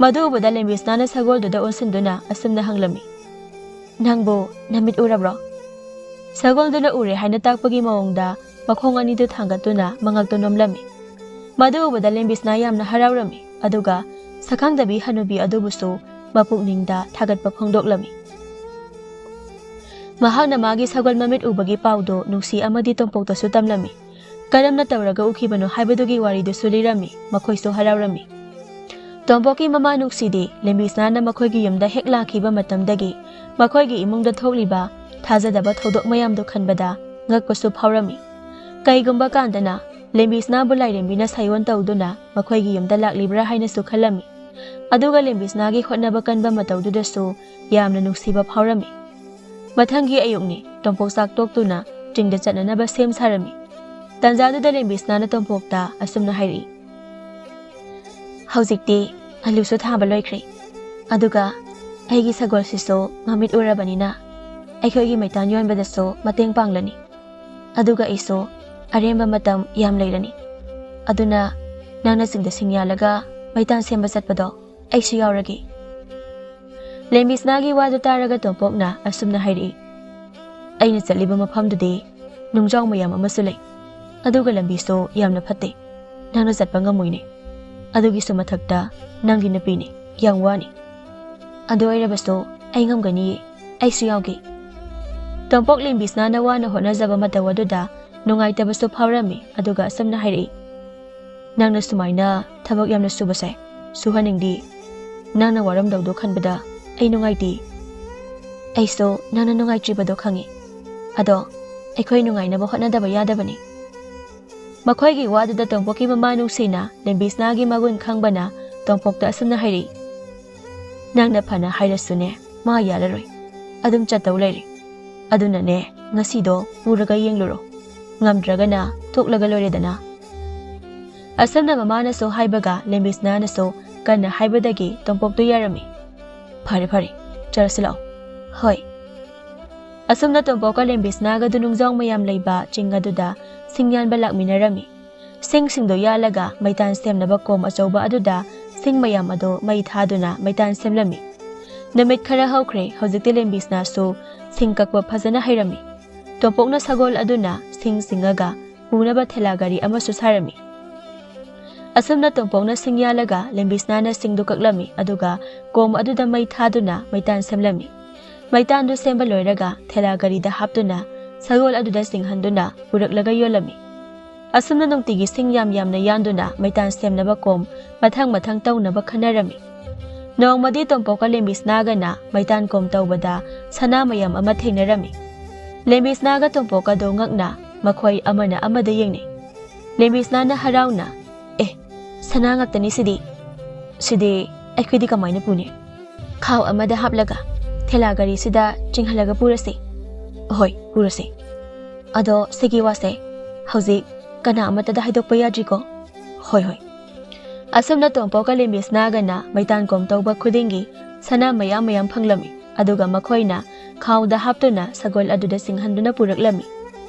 ꯃꯗꯨ ꯎꯕꯗ ꯂꯦꯝꯕꯤꯁꯅꯥꯅ ꯁꯒꯣꯜꯗꯨꯗ ꯑꯣꯟꯁꯤꯟꯗꯨꯅ ꯑꯁꯨꯝꯅ ꯍꯪꯂꯝꯃꯤ, "ꯅꯪꯕꯨ ꯅꯃꯤꯠ ꯎꯔꯕ꯭ꯔꯣ?" ꯁꯒꯣꯜꯗꯨꯅ ꯎꯔꯦ ꯍꯥꯏꯅ ꯇꯥꯛꯄꯒꯤ ꯃꯑꯣꯡꯗ ꯃꯈꯣꯡ ꯑꯅꯤꯗꯨ ꯊꯥꯡꯒꯠꯇꯨꯅ ꯃꯉꯛꯇꯨ ꯅꯣꯝꯂꯝꯃꯤ꯫ ꯃꯗꯨ ꯎꯕꯗ ꯂꯦꯝꯕꯤꯁꯅꯥ ꯌꯥꯝꯅ ꯍꯔꯥꯎꯔꯝꯃꯤ, ꯑꯗꯨꯒ ꯁꯛꯈꯪꯗꯕꯤ ꯍꯅꯨꯕꯤ ꯑꯗꯨꯕꯨꯁꯨ ꯃꯄꯨꯛꯅꯤꯡꯗ ꯊꯥꯒꯠꯄ ꯐꯣꯡꯗꯣꯛꯂꯝꯃꯤ꯫ ꯃꯍꯥꯛꯅ ꯃꯥꯒꯤ ꯁꯒꯣꯜ ꯃꯃꯤꯠ ꯎꯕꯒꯤ ꯄꯥꯎꯗꯨ ꯅꯨꯡꯁꯤ ꯑꯃꯗꯤ ꯇꯣꯝꯄꯣꯛꯇꯁꯨ ꯇꯝꯂꯝꯃꯤ꯫ ꯀꯔꯝꯅ ꯇꯧꯔꯒ ꯎꯈꯤꯕꯅꯣ ꯍꯥꯏꯕꯗꯨꯒꯤ ꯋꯥꯔꯤꯗꯨꯁꯨ ꯂꯤꯔꯝꯃꯤ꯫ ꯃꯈꯣꯏꯁꯨ ꯍꯔꯥꯎꯔꯝꯃꯤ꯫ ꯇꯣꯝꯄꯣꯛꯀꯤ ꯃꯃꯥ ꯅꯨꯡꯁꯤꯗꯤ ꯂꯦꯝꯕꯤꯁꯅꯥꯅ ꯃꯈꯣꯏꯒꯤ ꯌꯨꯝꯗ ꯍꯦꯛ ꯂꯥꯛꯈꯤꯕ ꯃꯇꯝꯗꯒꯤ ꯃꯈꯣꯏꯒꯤ ꯏꯃꯨꯡꯗ ꯊꯣꯛꯂꯤꯕ ꯊꯥꯖꯗꯕ ꯊꯧꯗꯣꯛ ꯃꯌꯥꯝꯗꯨ ꯈꯟꯕꯗ ꯉꯛꯄꯁꯨ ꯐꯥꯎꯔꯝꯃꯤ꯫ ꯀꯩꯒꯨꯝꯕ ꯀꯥꯟꯗꯅ ꯂꯦꯝꯕꯤꯁꯅꯥꯕꯨ ꯂꯥꯏꯔꯦꯝꯕꯤꯅ ꯁꯥꯏꯑꯣꯟ ꯇꯧꯗꯨꯅ ꯃꯈꯣꯏꯒꯤ ꯌꯨꯝꯗ ꯂꯥꯛꯂꯤꯕ꯭ꯔꯥ ꯍꯥꯏꯅꯁꯨ ꯈꯜꯂꯝꯃꯤ꯫ ꯑꯗꯨꯒ ꯂꯦꯝꯕꯤꯁꯅꯥꯒꯤ ꯍꯣꯠꯅꯕ ꯀꯟꯕ ꯃꯇꯧꯗꯨꯗꯁꯨ ꯌꯥꯝꯅ ꯅꯨꯡꯁꯤꯕ ꯐꯥꯎꯔꯝꯃꯤ꯫ ꯃꯊꯪꯒꯤ ꯑꯌꯨꯛꯅꯤ꯫ ꯇꯣꯝꯄꯣꯛ ꯆꯥꯛ ꯇꯣꯛꯇꯨꯅ ꯆꯤꯡꯗ ꯆꯠꯅꯅꯕ ꯁꯦꯝ ꯁꯥꯔꯝꯃꯤ꯫ ꯇꯥꯟꯖꯥꯗꯨꯗ ꯂꯦꯝꯕꯤꯁꯅꯥꯅ ꯇꯣꯝꯄꯣꯛꯇ ꯑꯁꯨꯝꯅ ꯍꯥꯏꯔꯛꯏ, "ꯍꯧꯖꯤꯛꯇꯤ ꯑꯂꯨꯁꯨ ꯊꯥꯕ ꯂꯣꯏꯈ꯭ꯔꯦ, ꯑꯗꯨꯒ ꯑꯩꯒꯤ ꯁꯒꯣꯜꯁꯤꯁꯨ ꯃꯃꯤꯠ ꯎꯔꯕꯅꯤꯅ ꯑꯩꯈꯣꯏꯒꯤ ꯃꯩꯇꯥꯟ ꯌꯣꯟꯕꯗꯁꯨ ꯃꯇꯦꯡ ꯄꯥꯡꯂꯅꯤ꯫ ꯑꯗꯨꯒ ꯑꯩꯁꯨ ꯑꯔꯦꯝꯕ ꯃꯇꯝ ꯌꯥꯝ ꯂꯩꯔꯅꯤ꯫ ꯑꯗꯨꯅ ꯅꯪꯅ ꯆꯤꯡꯗ ꯁꯤꯡ ꯌꯥꯜꯂꯒ ꯃꯩꯇꯥꯟ ꯁꯦꯝꯕ ꯆꯠꯄꯗꯣ ꯑꯩꯁꯨ ꯌꯥꯎꯔꯒꯦ꯫" ꯂꯦꯝꯕꯤꯁꯅꯥꯒꯤ ꯋꯥꯗꯨ ꯇꯥꯔꯒ ꯇꯣꯝꯄꯣꯛꯅ ꯑꯁꯨꯝꯅ ꯍꯥꯏꯔꯛꯏ, "ꯑꯩꯅ ꯆꯠꯂꯤꯕ ꯃꯐꯝꯗꯨꯗꯤ ꯅꯨꯡꯖꯥꯎ ꯃꯌꯥꯝ ꯑꯃꯁꯨ ꯂꯩ, ꯑꯗꯨꯒ ꯂꯝꯕꯤꯁꯨ ꯌꯥꯝꯅ ꯐꯠꯇꯦ꯫ ꯅꯪꯅ ꯆꯠꯄ ꯉꯝꯃꯣꯏꯅꯦ꯫ ꯑꯗꯨꯒꯤꯁꯨ ꯃꯊꯛꯇ ꯅꯪꯒꯤ ꯅꯨꯄꯤꯅꯤ, ꯌꯥꯝ ꯋꯥꯅꯤ꯫ ꯑꯗꯨ ꯑꯣꯏꯔꯕꯁꯨ ꯑꯩ ꯉꯝꯒꯅꯤꯌꯦ, ꯑꯩꯁꯨ ꯌꯥꯎꯒꯦ꯫" ꯇꯣꯝꯄꯣꯛ ꯂꯦꯝꯕꯤꯁꯅꯥꯅ ꯋꯥꯅ ꯍꯣꯠꯅꯖꯕ ꯃꯇꯧ ꯑꯗꯨꯗ ꯅꯨꯡꯉꯥꯏꯇꯕꯁꯨ ꯐꯥꯎꯔꯝꯃꯤ, ꯑꯗꯨꯒ ꯑꯁꯨꯝꯅ ꯍꯥꯏꯔꯛꯏ, "ꯅꯪꯅ ꯁꯨꯃꯥꯏꯅ ꯊꯕꯛ ꯌꯥꯝꯅ ꯁꯨꯕꯁꯦ ꯁꯨꯍꯟꯅꯤꯡꯗꯦ꯫ ꯅꯪꯅ ꯋꯥꯔꯝꯗꯧꯗꯣ ꯈꯟꯕꯗ ꯑꯩ ꯅꯨꯡꯉꯥꯏꯇꯦ꯫ ꯑꯩꯁꯨ ꯅꯪꯅ ꯅꯨꯡꯉꯥꯏꯇ꯭ꯔꯤꯕꯗꯣ ꯈꯪꯉꯤ꯫ ꯑꯗꯣ ꯑꯩꯈꯣꯏ ꯅꯨꯡꯉꯥꯏꯅꯕ ꯍꯣꯠꯅꯗꯕ ꯌꯥꯗꯕꯅꯤ꯫" ꯃꯈꯣꯏꯒꯤ ꯋꯥꯗꯨꯗ ꯇꯣꯝꯄꯣꯛꯀꯤ ꯃꯃꯥ ꯅꯨꯡꯁꯤꯅ ꯂꯦꯝꯕꯤꯁꯅꯥꯒꯤ ꯃꯒꯨꯟ ꯈꯪꯕꯅ ꯇꯣꯝꯄꯣꯛꯇ ꯑꯁꯨꯝꯅ ꯍꯥꯏꯔꯛꯏ, "ꯅꯪꯅ ꯐꯅ ꯍꯥꯏꯔꯁꯨꯅꯦ, ꯃꯥ ꯌꯥꯔꯔꯣꯏ꯫ ꯑꯗꯨꯝ ꯆꯠꯇꯧ ꯂꯩꯔꯦ꯫ ꯑꯗꯨꯅꯅꯦ, ꯉꯁꯤꯗꯣ ꯄꯨꯔꯒ ꯌꯦꯡꯂꯨꯔꯣ꯫ ꯉꯝꯗ꯭ꯔꯒꯅ ꯇꯣꯛꯂꯒ ꯂꯣꯏꯔꯦꯗꯅ꯫" ꯑꯁꯨꯝꯅ ꯃꯃꯥꯅꯁꯨ ꯍꯥꯏꯕꯒ ꯂꯦꯝꯕꯤꯁꯅꯥꯅꯁꯨ ꯀꯟꯅ ꯍꯥꯏꯕꯗꯒꯤ ꯇꯣꯝꯄꯣꯛꯇꯨ ꯌꯥꯔꯝꯃꯤ꯫ "ꯐꯔꯦ, ꯐꯔꯦ, ꯆꯠꯂꯁꯤ ꯂꯥꯛꯑꯣ꯫" "ꯍꯣꯏ꯫" ꯑꯁꯨꯝꯅ ꯇꯣꯝꯄꯣꯛꯀ ꯂꯦꯝꯕꯤꯁꯅꯥꯒꯗꯨ ꯅꯨꯡꯖꯥꯎ ꯃꯌꯥꯝ ꯂꯩꯕ ꯆꯤꯡ ꯑꯗꯨꯗ ꯁꯤꯡ ꯌꯥꯟꯕ ꯂꯥꯛꯃꯤꯟꯅꯔꯝꯃꯤ꯫ ꯁꯤꯡꯁꯤꯡꯗꯣ ꯌꯥꯜꯂꯒ ꯃꯩꯇꯥꯟ ꯁꯦꯝꯅꯕ ꯀꯣꯝ ꯑꯆꯧꯕ ꯑꯗꯨꯗ ꯁꯤꯡ ꯃꯌꯥꯝ ꯑꯗꯨ ꯃꯩ ꯊꯥꯗꯨꯅ ꯃꯩꯇꯥꯟ ꯁꯦꯝꯂꯝꯃꯤ꯫ ꯅꯨꯃꯤꯠ ꯈꯔ ꯍꯧꯈ꯭ꯔꯦ꯫ ꯍꯧꯖꯤꯛꯇꯤ ꯂꯦꯝꯕꯤꯁꯅꯥꯁꯨ ꯁꯤꯡ ꯀꯛꯄ ꯐꯖꯅ ꯍꯩꯔꯝꯃꯤ꯫ ꯇꯣꯝꯄꯣꯛꯅ ꯁꯒꯣꯜ ꯑꯗꯨꯅ ꯁꯤꯡ ꯆꯤꯡꯉꯒ ꯄꯨꯅꯕ ꯊꯦꯂꯥ ꯒꯥꯔꯤ ꯑꯃꯁꯨ ꯁꯥꯔꯝꯃꯤ꯫ ꯑꯁꯨꯝꯅ ꯇꯣꯝꯄꯣꯛꯅ ꯁꯤꯡ ꯌꯥꯜꯂꯒ ꯂꯦꯝꯕꯤꯁꯅꯥꯅ ꯁꯤꯡꯗꯨ ꯀꯛꯂꯝꯃꯤ, ꯑꯗꯨꯒ ꯀꯣꯝ ꯑꯗꯨꯗ ꯃꯩ ꯊꯥꯗꯨꯅ ꯃꯩꯇꯥꯟ ꯁꯦꯝꯂꯝꯃꯤ꯫ ꯃꯩꯇꯥꯟꯗꯨ ꯁꯦꯝꯕ ꯂꯣꯏꯔꯒ ꯊꯦꯂꯥ ꯒꯥꯔꯤꯗ ꯍꯥꯞꯇꯨꯅ ꯁꯒꯣꯜ ꯑꯗꯨꯗ ꯆꯤꯡꯍꯟꯗꯨꯅ ꯄꯨꯔꯛꯂꯒ ꯌꯣꯜꯂꯝꯃꯤ꯫ ꯑꯁꯨꯝꯅ ꯅꯨꯡꯇꯤꯒꯤ ꯁꯤꯡ ꯌꯥꯝ ꯌꯥꯝꯅ ꯌꯥꯟꯗꯨꯅ ꯃꯩꯇꯥꯟ ꯁꯦꯝꯅꯕ ꯀꯣꯝ ꯃꯊꯪ ꯃꯊꯪ ꯇꯧꯅꯕ ꯈꯟꯅꯔꯝꯃꯤ꯫ ꯅꯣꯡꯃꯗꯤ ꯇꯣꯝꯄꯣꯛꯀ ꯂꯦꯝꯕꯤꯁꯅꯥꯒꯅ ꯃꯩꯇꯥꯟ ꯀꯣꯝ ꯇꯧꯕꯗ ꯁꯅꯥ ꯃꯌꯥꯝ ꯑꯃ ꯊꯦꯡꯅꯔꯝꯃꯤ꯫ ꯂꯦꯝꯕꯤꯁꯅꯥꯒ ꯇꯣꯝꯄꯣꯛꯀꯗꯣ ꯉꯛꯅ ꯃꯈꯣꯏ ꯑꯃꯅ ꯑꯃꯗ ꯌꯦꯡꯅꯩ꯫ ꯂꯦꯝꯕꯤꯁꯅꯥꯅ ꯍꯔꯥꯎꯅ, "ꯑꯦ, ꯁꯅꯥ ꯉꯥꯛꯇꯅꯤ ꯁꯤꯗꯤ꯫ ꯁꯤꯗꯤ ꯑꯩꯈꯣꯏꯗꯤ ꯀꯃꯥꯏꯅ ꯄꯨꯅꯤ?" "ꯈꯥꯎ ꯑꯃꯗ ꯍꯥꯞꯂꯒ ꯊꯦꯂꯥ ꯒꯥꯔꯤꯁꯤꯗ ꯆꯤꯡꯍꯜꯂꯒ ꯄꯨꯔꯁꯤ꯫" "ꯍꯣꯏ, ꯄꯨꯔꯁꯤ꯫ ꯑꯗꯣ ꯁꯤꯒꯤ ꯋꯥꯁꯦ ꯍꯧꯖꯤꯛ ꯀꯅꯥ ꯑꯃꯠꯇꯗ ꯍꯥꯏꯗꯣꯛꯄ ꯌꯥꯗ꯭ꯔꯤꯀꯣ?" "ꯍꯣꯏ, ꯍꯣꯏ꯫" ꯑꯁꯨꯝꯅ ꯇꯣꯝꯄꯣꯛꯀ ꯂꯦꯝꯕꯤꯁꯅꯥꯒꯅ ꯃꯩꯇꯥꯟ ꯀꯣꯝ ꯇꯧꯕ ꯈꯨꯗꯤꯡꯒꯤ ꯁꯅꯥ ꯃꯌꯥꯝ ꯃꯌꯥꯝ ꯐꯪꯂꯝꯃꯤ꯫ ꯑꯗꯨꯒ ꯃꯈꯣꯏꯅ ꯈꯥꯎꯗ ꯍꯥꯞꯇꯨꯅ ꯁꯒꯣꯜ ꯑꯗꯨꯗ ꯆꯤꯡꯍꯟꯗꯨꯅ ꯄꯨꯔꯛꯂꯝꯃꯤ꯫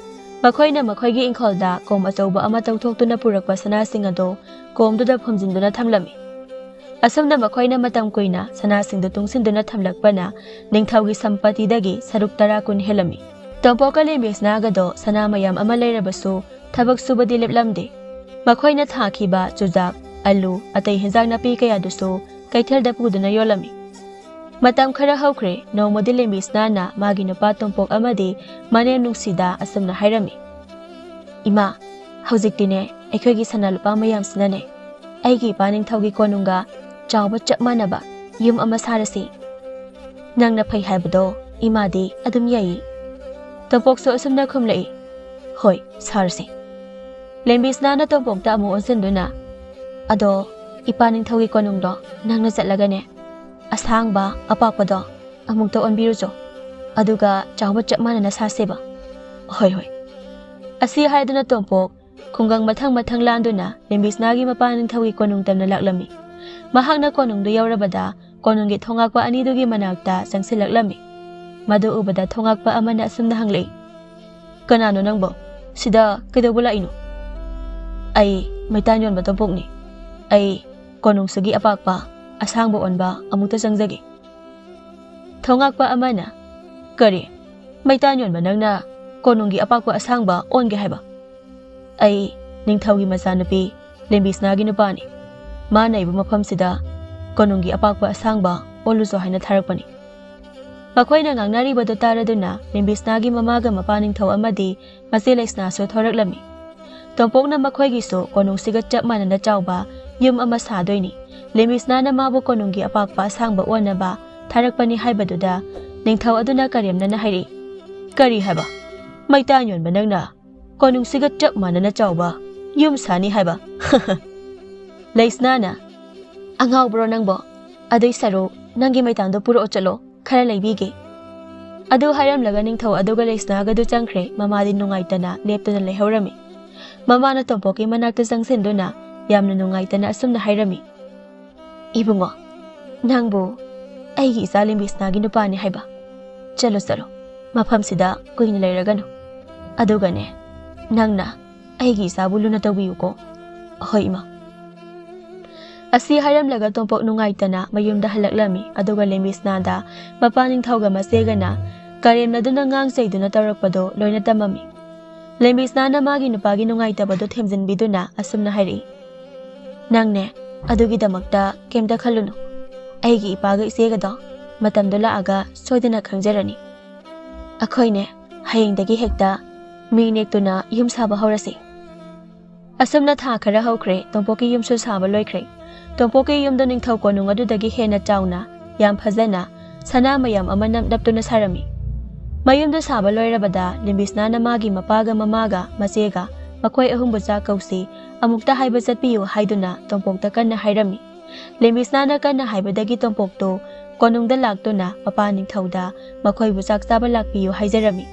ꯃꯈꯣꯏꯅ ꯃꯈꯣꯏꯒꯤ ꯏꯪꯈꯣꯜꯗ ꯀꯣꯝ ꯑꯆꯧꯕ ꯑꯃ ꯇꯧꯊꯣꯛꯇꯨꯅ ꯄꯨꯔꯛꯄ ꯁꯅꯥꯁꯤꯡ ꯑꯗꯨ ꯀꯣꯝꯗꯨꯗ ꯐꯨꯝꯖꯤꯟꯗꯨꯅ ꯊꯝꯂꯝꯃꯤ꯫ ꯑꯁꯨꯝꯅ ꯃꯈꯣꯏꯅ ꯃꯇꯝ ꯀꯨꯏꯅ ꯁꯅꯥꯁꯤꯡꯗꯨ ꯇꯨꯡꯁꯤꯟꯗꯨꯅ ꯊꯝꯂꯛꯄꯅ ꯅꯤꯡꯊꯧꯒꯤ ꯁꯝꯄꯇꯤꯗꯒꯤ ꯁꯔꯨꯛ ꯇꯔꯥ ꯀꯨꯟ ꯍꯦꯜꯂꯝꯃꯤ꯫ ꯇꯣꯝꯄꯣꯛꯀ ꯂꯦꯝꯕꯤꯁꯅꯥꯒꯗꯣ ꯁꯅꯥ ꯃꯌꯥꯝ ꯑꯃ ꯂꯩꯔꯕꯁꯨ ꯊꯕꯛ ꯁꯨꯕꯗꯤ ꯂꯦꯞꯂꯝꯗꯦ꯫ ꯃꯈꯣꯏꯅ ꯊꯥꯈꯤꯕ ꯆꯨꯖꯥꯛ, ꯑꯂꯨ, ꯑꯇꯩ ꯍꯦꯟꯖꯥꯡ ꯅꯥꯄꯤ ꯀꯌꯥꯗꯨꯁꯨ ꯀꯩꯊꯦꯜꯗ ꯄꯨꯗꯨꯅ ꯌꯣꯜꯂꯝꯃꯤ꯫ ꯃꯇꯝ ꯈꯔ ꯍꯧꯈ꯭ꯔꯦ꯫ ꯅꯣꯡꯃꯗꯤ ꯂꯦꯝꯕꯤꯁꯅꯥꯅ ꯃꯥꯒꯤ ꯅꯨꯄꯥ ꯇꯣꯝꯄꯣꯛ ꯑꯃꯗꯤ ꯃꯅꯦꯝ ꯅꯨꯡꯁꯤꯗ ꯑꯁꯨꯝꯅ ꯍꯥꯏꯔꯝꯃꯤ, "ꯏꯃꯥ, ꯍꯧꯖꯤꯛꯇꯤꯅꯦ, ꯑꯩꯈꯣꯏꯒꯤ ꯁꯅꯥ ꯂꯨꯄꯥ ꯃꯌꯥꯝꯁꯤꯅꯅꯦ, ꯑꯩꯒꯤ ꯏꯄꯥ ꯅꯤꯡꯊꯧꯒꯤ ꯀꯣꯅꯨꯡꯒ ꯆꯥꯎꯕ ꯆꯞ ꯃꯥꯟꯅꯕ ꯌꯨꯝ ꯑꯃ ꯁꯥꯔꯁꯤ꯫ ꯅꯪꯅ ꯐꯩ ꯍꯥꯏꯕꯗꯣ ꯏꯃꯥꯗꯤ ꯑꯗꯨꯝ ꯌꯥꯏꯌꯦ꯫" ꯇꯣꯝꯄꯣꯛꯁꯨ ꯑꯁꯨꯝꯅ ꯈꯨꯝꯂꯛꯏ, "ꯍꯣꯏ, ꯁꯥꯔꯁꯤ꯫" ꯂꯦꯝꯕꯤꯁꯅꯥꯅ ꯇꯣꯝꯄꯣꯛꯇ ꯑꯃꯨꯛ ꯑꯣꯟꯁꯤꯟꯗꯨꯅ, "ꯑꯗꯣ ꯏꯄꯥ ꯅꯤꯡꯊꯧꯒꯤ ꯀꯣꯅꯨꯡꯗꯣ ꯅꯪꯅ ꯆꯠꯂꯒꯅꯦ, ꯑꯁꯥꯡꯕ ꯑꯄꯥꯛꯄꯗꯣ ꯑꯃꯨꯛꯇ ꯑꯣꯟꯕꯤꯔꯨꯆꯣ꯫ ꯑꯗꯨꯒ ꯆꯥꯎꯕ ꯆꯞ ꯃꯥꯟꯅꯅ ꯁꯥꯁꯦꯕ꯫" "ꯍꯣꯏ, ꯍꯣꯏ꯫" ꯑꯁꯤ ꯍꯥꯏꯗꯨꯅ ꯇꯣꯝꯄꯣꯛ ꯈꯨꯡꯒꯪ ꯃꯊꯪ ꯃꯊꯪ ꯂꯥꯟꯗꯨꯅ ꯂꯦꯝꯕꯤꯁꯅꯥꯒꯤ ꯃꯄꯥ ꯅꯤꯡꯊꯧꯒꯤ ꯀꯣꯅꯨꯡ ꯇꯝꯅ ꯂꯥꯛꯂꯝꯃꯤ꯫ ꯃꯍꯥꯛꯅ ꯀꯣꯅꯨꯡꯗꯨ ꯌꯧꯔꯕꯗ ꯀꯣꯅꯨꯡꯒꯤ ꯊꯣꯡꯉꯥꯛꯄ ꯑꯅꯤꯗꯨꯒꯤ ꯃꯅꯥꯛꯇ ꯆꯪꯁꯤꯜꯂꯛꯂꯝꯃꯤ꯫ ꯃꯗꯨ ꯎꯕꯗ ꯊꯣꯡꯉꯥꯛꯄ ꯑꯃꯅ ꯑꯁꯨꯝꯅ ꯍꯪꯂꯛꯏ, "ꯀꯅꯥꯅꯣ ꯅꯪꯕꯣ? ꯁꯤꯗ ꯀꯩꯗꯧꯕ ꯂꯥꯛꯏꯅꯣ?" "ꯑꯩ ꯃꯩꯇꯥꯟ ꯌꯣꯟꯕ ꯇꯣꯝꯄꯣꯛꯅꯤ꯫ ꯑꯩ ꯀꯣꯅꯨꯡꯁꯤꯒꯤ ꯑꯄꯥꯛꯄ ꯑꯁꯥꯡꯕ ꯑꯣꯟꯕ ꯑꯃꯨꯛꯇ ꯆꯪꯖꯒꯦ꯫" ꯊꯣꯡꯉꯥꯛꯄ ꯑꯃꯅ, "ꯀꯔꯤ? ꯃꯩꯇꯥꯟ ꯌꯣꯟꯕ ꯅꯪꯅ ꯀꯣꯅꯨꯡꯒꯤ ꯑꯄꯥꯛꯄ ꯑꯁꯥꯡꯕ ꯑꯣꯟꯒꯦ ꯍꯥꯏꯕ?" "ꯑꯩ ꯅꯤꯡꯊꯧꯒꯤ ꯃꯆꯥꯅꯨꯄꯤ ꯂꯦꯝꯕꯤꯁꯅꯥꯒꯤ ꯅꯨꯄꯥꯅꯤ꯫ ꯃꯥ ꯂꯩꯕ ꯃꯐꯝꯁꯤꯗ ꯀꯣꯅꯨꯡꯒꯤ ꯑꯄꯥꯛꯄ ꯑꯁꯥꯡꯕ ꯑꯣꯜꯂꯨꯁꯨ ꯍꯥꯏꯅ ꯊꯥꯔꯛꯄꯅꯤ꯫ ꯃꯈꯣꯏꯅ ꯉꯥꯡꯅꯔꯤꯕꯗꯨ ꯇꯥꯔꯗꯨꯅ ꯂꯦꯝꯕꯤꯁꯅꯥꯒꯤ ꯃꯃꯥꯒ ꯃꯄꯥ ꯅꯤꯡꯊꯧ ꯑꯃꯗꯤ ꯃꯆꯦ ꯂꯩꯁꯅꯥꯁꯨ ꯊꯣꯔꯛꯂꯝꯃꯤ꯫ ꯇꯣꯝꯄꯣꯛꯅ ꯃꯈꯣꯏꯒꯤꯁꯨ ꯀꯣꯅꯨꯡꯁꯤꯒ ꯆꯞ ꯃꯥꯟꯅꯅ ꯆꯥꯎꯕ ꯌꯨꯝ ꯑꯃ ꯁꯥꯗꯣꯏꯅꯤ꯫ ꯂꯦꯝꯕꯤꯁꯅꯥꯅ ꯃꯥꯕꯨ ꯀꯣꯅꯨꯡꯒꯤ ꯑꯄꯥꯛꯄ ꯑꯁꯥꯡꯕ ꯑꯣꯟꯅꯕ ꯊꯥꯔꯛꯄꯅꯤ ꯍꯥꯏꯕꯗꯨꯗ ꯅꯤꯡꯊꯧ ꯑꯗꯨꯅ ꯀꯔꯦꯝꯅꯅ ꯍꯥꯏꯔꯛꯏ, "ꯀꯔꯤ ꯍꯥꯏꯕ? ꯃꯩꯇꯥꯟ ꯌꯣꯟꯕ ꯅꯪꯅ ꯀꯣꯅꯨꯡꯁꯤꯒ ꯆꯞ ꯃꯥꯟꯅꯅ ꯆꯥꯎꯕ ꯌꯨꯝ ꯁꯥꯅꯤ ꯍꯥꯏꯕ?" ꯂꯩꯁꯅꯥꯅ, "ꯑꯉꯥꯎꯕ꯭ꯔꯣ ꯅꯪꯕꯣ? ꯑꯗꯨꯏ ꯁꯔꯨꯛ ꯅꯪꯒꯤ ꯃꯩꯇꯥꯟꯗꯣ ꯄꯨꯔꯛꯑꯣ ꯆꯠꯂꯣ, ꯈꯔ ꯂꯩꯕꯤꯒꯦ꯫" ꯑꯗꯨ ꯍꯥꯏꯔꯝꯂꯒ ꯅꯤꯡꯊꯧ ꯑꯗꯨꯒ ꯂꯩꯁꯅꯥꯒꯗꯨ ꯆꯪꯈ꯭ꯔꯦ꯫ ꯃꯃꯥꯗꯤ ꯅꯨꯡꯉꯥꯏꯇꯅ ꯂꯦꯞꯇꯨꯅ ꯂꯩꯍꯧꯔꯝꯃꯤ꯫ ꯃꯃꯥꯅ ꯇꯣꯝꯄꯣꯛꯀꯤ ꯃꯅꯥꯛꯇ ꯆꯪꯁꯤꯟꯗꯨꯅ ꯌꯥꯝꯅ ꯅꯨꯡꯉꯥꯏꯇꯅ ꯑꯁꯨꯝꯅ ꯍꯥꯏꯔꯝꯃꯤ, "ꯏꯕꯨꯡꯉꯣ, ꯅꯪꯕꯨ ꯑꯩꯒꯤ ꯏꯆꯥ ꯂꯦꯝꯕꯤꯁꯅꯥꯒꯤ ꯅꯨꯄꯥꯅꯤ ꯍꯥꯏꯕ? ꯆꯠꯂꯣ, ꯆꯠꯂꯣ, ꯃꯐꯝꯁꯤꯗ ꯀꯨꯏꯅ ꯂꯩꯔꯒꯅꯨ꯫ ꯑꯗꯨꯒꯅꯦ, ꯅꯪꯅ ꯑꯩꯒꯤ ꯏꯆꯥꯕꯨ ꯂꯨꯅ ꯇꯧꯕꯤꯌꯨꯀꯣ꯫" "ꯍꯣꯏ, ꯏꯃꯥ꯫" ꯑꯁꯤ ꯍꯥꯏꯔꯝꯂꯒ ꯇꯣꯝꯄꯣꯛ ꯅꯨꯡꯉꯥꯏꯇꯅ ꯃꯌꯨꯝꯗ ꯍꯜꯂꯛꯂꯝꯃꯤ꯫ ꯑꯗꯨꯒ ꯂꯦꯝꯕꯤꯁꯅꯥꯗ ꯃꯄꯥ ꯅꯤꯡꯊꯧꯒ ꯃꯆꯦꯒꯅ ꯀꯔꯦꯝꯅꯗꯨꯅ ꯉꯥꯡ ꯆꯩꯗꯨꯅ ꯇꯧꯔꯛꯄꯗꯣ ꯂꯣꯏꯅ ꯇꯝꯃꯝꯃꯤ꯫ ꯂꯦꯝꯕꯤꯁꯅꯥꯅ ꯃꯥꯒꯤ ꯅꯨꯄꯥꯒꯤ ꯅꯨꯡꯉꯥꯏꯇꯕꯗꯨ ꯊꯦꯝꯖꯤꯟꯕꯤꯗꯨꯅ ꯑꯁꯨꯝꯅ ꯍꯥꯏꯔꯛꯏ, "ꯅꯪꯅꯦ, ꯑꯗꯨꯒꯤꯗꯃꯛꯇ ꯀꯩꯝꯇ ꯈꯜꯂꯨꯅꯨ꯫ ꯑꯩꯒꯤ ꯏꯄꯥꯒ ꯏꯆꯦꯒꯗꯣ ꯃꯇꯝꯗꯣ ꯂꯥꯛꯑꯒ ꯁꯣꯏꯗꯅ ꯈꯪꯖꯔꯅꯤ꯫ ꯑꯩꯈꯣꯏꯅꯦ, ꯍꯌꯦꯡꯗꯒꯤ ꯍꯦꯛꯇ ꯃꯤ ꯅꯦꯛꯇꯨꯅ ꯌꯨꯝ ꯁꯥꯕ ꯍꯧꯔꯁꯤ꯫" ꯑꯁꯨꯝꯅ ꯊꯥ ꯈꯔ ꯍꯧꯈ꯭ꯔꯦ꯫ ꯇꯣꯝꯄꯣꯛꯀꯤ ꯌꯨꯝꯁꯨ ꯁꯥꯕ ꯂꯣꯏꯈ꯭ꯔꯦ꯫ ꯇꯣꯝꯄꯣꯛꯀꯤ ꯌꯨꯝꯗꯣ ꯅꯤꯡꯊꯧ ꯀꯣꯅꯨꯡ ꯑꯗꯨꯗꯒꯤ ꯍꯦꯟꯅ ꯆꯥꯎꯅ, ꯌꯥꯝ ꯐꯖꯅ, ꯁꯅꯥ ꯃꯌꯥꯝ ꯑꯃꯅ ꯅꯞꯇꯨꯅ ꯁꯥꯔꯝꯃꯤ꯫ ꯃꯌꯨꯝꯗꯨ ꯁꯥꯕ ꯂꯣꯏꯔꯕꯗ ꯂꯦꯝꯕꯤꯁꯅꯥꯅ ꯃꯥꯒꯤ ꯃꯄꯥꯒ ꯃꯃꯥꯒ ꯃꯆꯦꯒ ꯃꯈꯣꯏ ꯑꯍꯨꯝꯕꯨ ꯆꯥꯛ ꯀꯧꯁꯤ, ꯑꯃꯨꯛꯇ ꯍꯥꯏꯕ ꯆꯠꯄꯤꯌꯨ ꯍꯥꯏꯗꯨꯅ ꯇꯣꯝꯄꯣꯛꯇ ꯀꯟꯅ ꯍꯥꯏꯔꯝꯃꯤ꯫ ꯂꯦꯝꯕꯤꯁꯅꯥꯅ ꯀꯟꯅ ꯍꯥꯏꯕꯗꯒꯤ ꯇꯣꯝꯄꯣꯛꯇꯨ ꯀꯣꯅꯨꯡꯗ ꯂꯥꯛꯇꯨꯅ ꯃꯄꯥ ꯅꯤꯡꯊꯧꯗ ꯃꯈꯣꯏꯕꯨ ꯆꯥꯛ ꯆꯥꯕ ꯂꯥꯛꯄꯤꯌꯨ ꯍꯥꯏꯖꯔꯝꯃꯤ꯫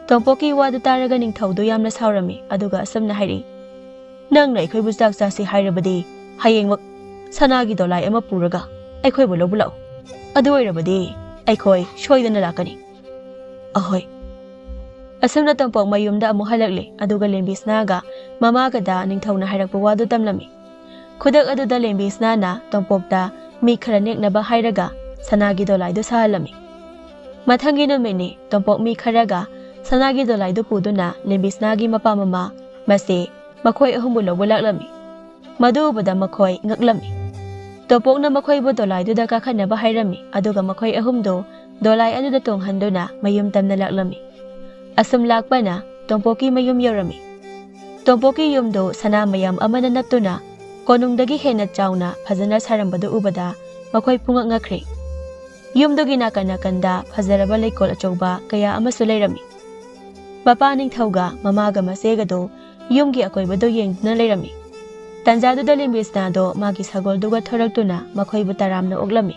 ꯇꯣꯝꯄꯣꯛꯀꯤ ꯋꯥꯗꯨ ꯇꯥꯔꯒ ꯅꯤꯡꯊꯧꯗꯨ ꯌꯥꯝꯅ ꯁꯥꯎꯔꯝꯃꯤ, ꯑꯗꯨꯒ ꯑꯁꯨꯝꯅ ꯍꯥꯏꯔꯛꯏ, "ꯅꯪꯅ ꯑꯩꯈꯣꯏꯕꯨ ꯆꯥꯛ ꯆꯥꯁꯤ ꯍꯥꯏꯔꯕꯗꯤ ꯍꯌꯦꯡꯃꯛ ꯁꯅꯥꯒꯤ ꯗꯣꯂꯥꯏ ꯑꯃ ꯄꯨꯔꯒ ꯑꯩꯈꯣꯏꯕꯨ ꯂꯧꯕ ꯂꯥꯛꯎ꯫ ꯑꯗꯨ ꯑꯣꯏꯔꯕꯗꯤ ꯑꯩꯈꯣꯏ ꯁꯣꯏꯗꯅ ꯂꯥꯛꯀꯅꯤ꯫" "ꯑꯍꯣꯏ꯫" ꯑꯁꯨꯝꯅ ꯇꯣꯝꯄꯣꯛ ꯃꯌꯨꯝꯗ ꯑꯃꯨꯛ ꯍꯜꯂꯛꯂꯦ, ꯑꯗꯨꯒ ꯂꯦꯝꯕꯤꯁꯅꯥꯒ ꯃꯃꯥꯒꯗ ꯅꯤꯡꯊꯧꯅ ꯍꯥꯏꯔꯛꯄ ꯋꯥꯗꯨ ꯇꯝꯂꯝꯃꯤ꯫ ꯈꯨꯗꯛ ꯑꯗꯨꯗ ꯂꯦꯝꯕꯤꯁꯅꯥꯅ ꯇꯣꯝꯄꯣꯛꯇ ꯃꯤ ꯈꯔ ꯅꯦꯛꯅꯕ ꯍꯥꯏꯔꯒ ꯁꯅꯥꯒꯤ ꯗꯣꯂꯥꯏꯗꯨ ꯁꯥꯍꯜꯂꯝꯃꯤ꯫ ꯃꯊꯪꯒꯤ ꯅꯨꯃꯤꯠꯅꯤ꯫ ꯇꯣꯝꯄꯣꯛ ꯃꯤ ꯈꯔꯒ ꯁꯅꯥꯒꯤ ꯗꯣꯂꯥꯏꯗꯨ ꯄꯨꯗꯨꯅ ꯂꯦꯝꯕꯤꯁꯅꯥꯒꯤ ꯃꯄꯥ ꯃꯃꯥ ꯃꯆꯦ ꯃꯈꯣꯏ ꯑꯍꯨꯝꯕꯨ ꯂꯧꯕ ꯂꯥꯛꯂꯝꯃꯤ꯫ ꯃꯗꯨ ꯎꯕꯗ ꯃꯈꯣꯏ ꯉꯛꯂꯝꯃꯤ꯫ ꯇꯣꯝꯄꯣꯛꯅ ꯃꯈꯣꯏꯕꯨ ꯗꯣꯂꯥꯏꯗꯨꯗ ꯀꯥꯈꯠꯅꯕ ꯍꯥꯏꯔꯝꯃꯤ, ꯑꯗꯨꯒ ꯃꯈꯣꯏ ꯑꯍꯨꯝꯗꯨ ꯗꯣꯂꯥꯏ ꯑꯗꯨꯗ ꯇꯣꯡꯍꯟꯗꯨꯅ ꯃꯌꯨꯝ ꯇꯝꯅ ꯂꯥꯛꯂꯝꯃꯤ꯫ ꯑꯁꯨꯝ ꯂꯥꯛꯄꯅ ꯇꯣꯝꯄꯣꯛꯀꯤ ꯃꯌꯨꯝ ꯌꯧꯔꯝꯃꯤ꯫ ꯇꯣꯝꯄꯣꯛꯀꯤ ꯌꯨꯝꯗꯨ ꯁꯅꯥ ꯃꯌꯥꯝ ꯑꯃꯅ ꯅꯞꯇꯨꯅ ꯀꯣꯅꯨꯡꯗꯒꯤ ꯍꯦꯟꯅ ꯆꯥꯎꯅ ꯐꯖꯅ ꯁꯥꯔꯝꯕꯗꯨ ꯎꯕꯗ ꯃꯈꯣꯏ ꯄꯨꯡꯉꯛ ꯉꯛꯈ꯭ꯔꯦ꯫ ꯌꯨꯝꯗꯨꯒꯤ ꯅꯥꯀꯟ ꯅꯥꯀꯟꯗ ꯐꯖꯔꯕ ꯂꯩꯀꯣꯜ ꯑꯆꯧꯕ ꯀꯌꯥ ꯑꯃꯁꯨ ꯂꯩꯔꯝꯃꯤ꯫ ꯃꯄꯥ ꯅꯤꯡꯊꯧꯒ ꯃꯃꯥꯒ ꯃꯆꯦꯒꯗꯨ ꯌꯨꯝꯒꯤ ꯑꯀꯣꯏꯕꯗꯨ ꯌꯦꯡꯗꯨꯅ ꯂꯩꯔꯝꯃꯤ꯫ ꯇꯟꯖꯥꯗꯨꯗ ꯂꯦꯝꯕꯤꯁꯅꯥꯗꯣ ꯃꯥꯒꯤ ꯁꯒꯣꯜꯗꯨꯒ ꯊꯣꯔꯛꯇꯨꯅ ꯃꯈꯣꯏꯕꯨ ꯇꯔꯥꯝꯅ ꯑꯣꯛꯂꯝꯃꯤ꯫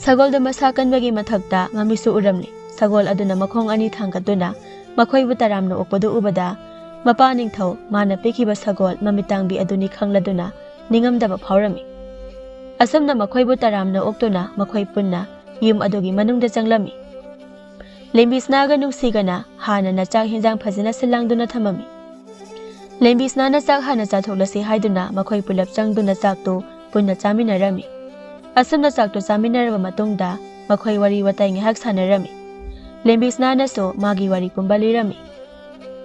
ꯁꯒꯣꯜꯗꯨ ꯃꯁꯥ ꯀꯟꯕꯒꯤ ꯃꯊꯛꯇ ꯃꯃꯤꯠꯁꯨ ꯎꯔꯝꯂꯤ꯫ ꯁꯒꯣꯜ ꯑꯗꯨꯅ ꯃꯈꯣꯡ ꯑꯅꯤ ꯊꯥꯡꯒꯠꯇꯨꯅ ꯃꯈꯣꯏꯕꯨ ꯇꯔꯥꯝꯅ ꯑꯣꯛꯄꯗꯨ ꯎꯕꯗ, ꯃꯄꯥ ꯅꯤꯡꯊꯧ ꯃꯥꯅ ꯄꯤꯈꯤꯕ ꯁꯒꯣꯜ ꯃꯃꯤꯠ ꯇꯥꯡꯕꯤ ꯑꯗꯨꯅꯤ ꯈꯪꯂꯗꯨꯅ ꯅꯤꯡꯉꯝꯗꯕ ꯐꯥꯎꯔꯝꯃꯤ꯫ ꯑꯁꯨꯝꯅ ꯃꯈꯣꯏꯕꯨ ꯇꯔꯥꯝꯅ ꯑꯣꯛꯇꯨꯅ ꯃꯈꯣꯏ ꯄꯨꯟꯅ ꯌꯨꯝ ꯑꯗꯨꯒꯤ ꯃꯅꯨꯡꯗ ꯆꯪꯂꯝꯃꯤ꯫ ꯂꯦꯝꯕꯤꯁꯅꯥꯒ ꯅꯨꯡꯁꯤꯒꯅ ꯍꯥꯟꯅꯅ ꯆꯥꯛ ꯍꯦꯟꯖꯥꯡ ꯐꯖꯅ ꯁꯤꯜꯂꯥꯡꯗꯨꯅ ꯊꯝꯃꯝꯃꯤ꯫ ꯂꯦꯝꯕꯤꯁꯅꯥꯅ ꯆꯥꯛ ꯍꯥꯟꯅ ꯆꯥꯊꯣꯛꯂꯁꯤ ꯍꯥꯏꯗꯨꯅ ꯃꯈꯣꯏ ꯄꯨꯂꯞ ꯆꯪꯗꯨꯅ ꯆꯥꯛꯇꯨ ꯄꯨꯟꯅ ꯆꯥꯃꯤꯟꯅꯔꯝꯃꯤ꯫ ꯑꯁꯨꯝꯅ ꯆꯥꯛꯇꯨ ꯆꯥꯃꯤꯟꯅꯔꯕ ꯃꯇꯨꯡꯗ ꯃꯈꯣꯏ ꯋꯥꯔꯤ ꯋꯥꯇꯥꯏ ꯉꯥꯏꯍꯥꯛ ꯁꯥꯟꯅꯔꯝꯃꯤ꯫ ꯂꯦꯝꯕꯤꯁꯅꯥꯅꯁꯨ ꯃꯥꯒꯤ ꯋꯥꯔꯤ ꯄꯨꯝꯕ ꯂꯤꯔꯝꯃꯤ꯫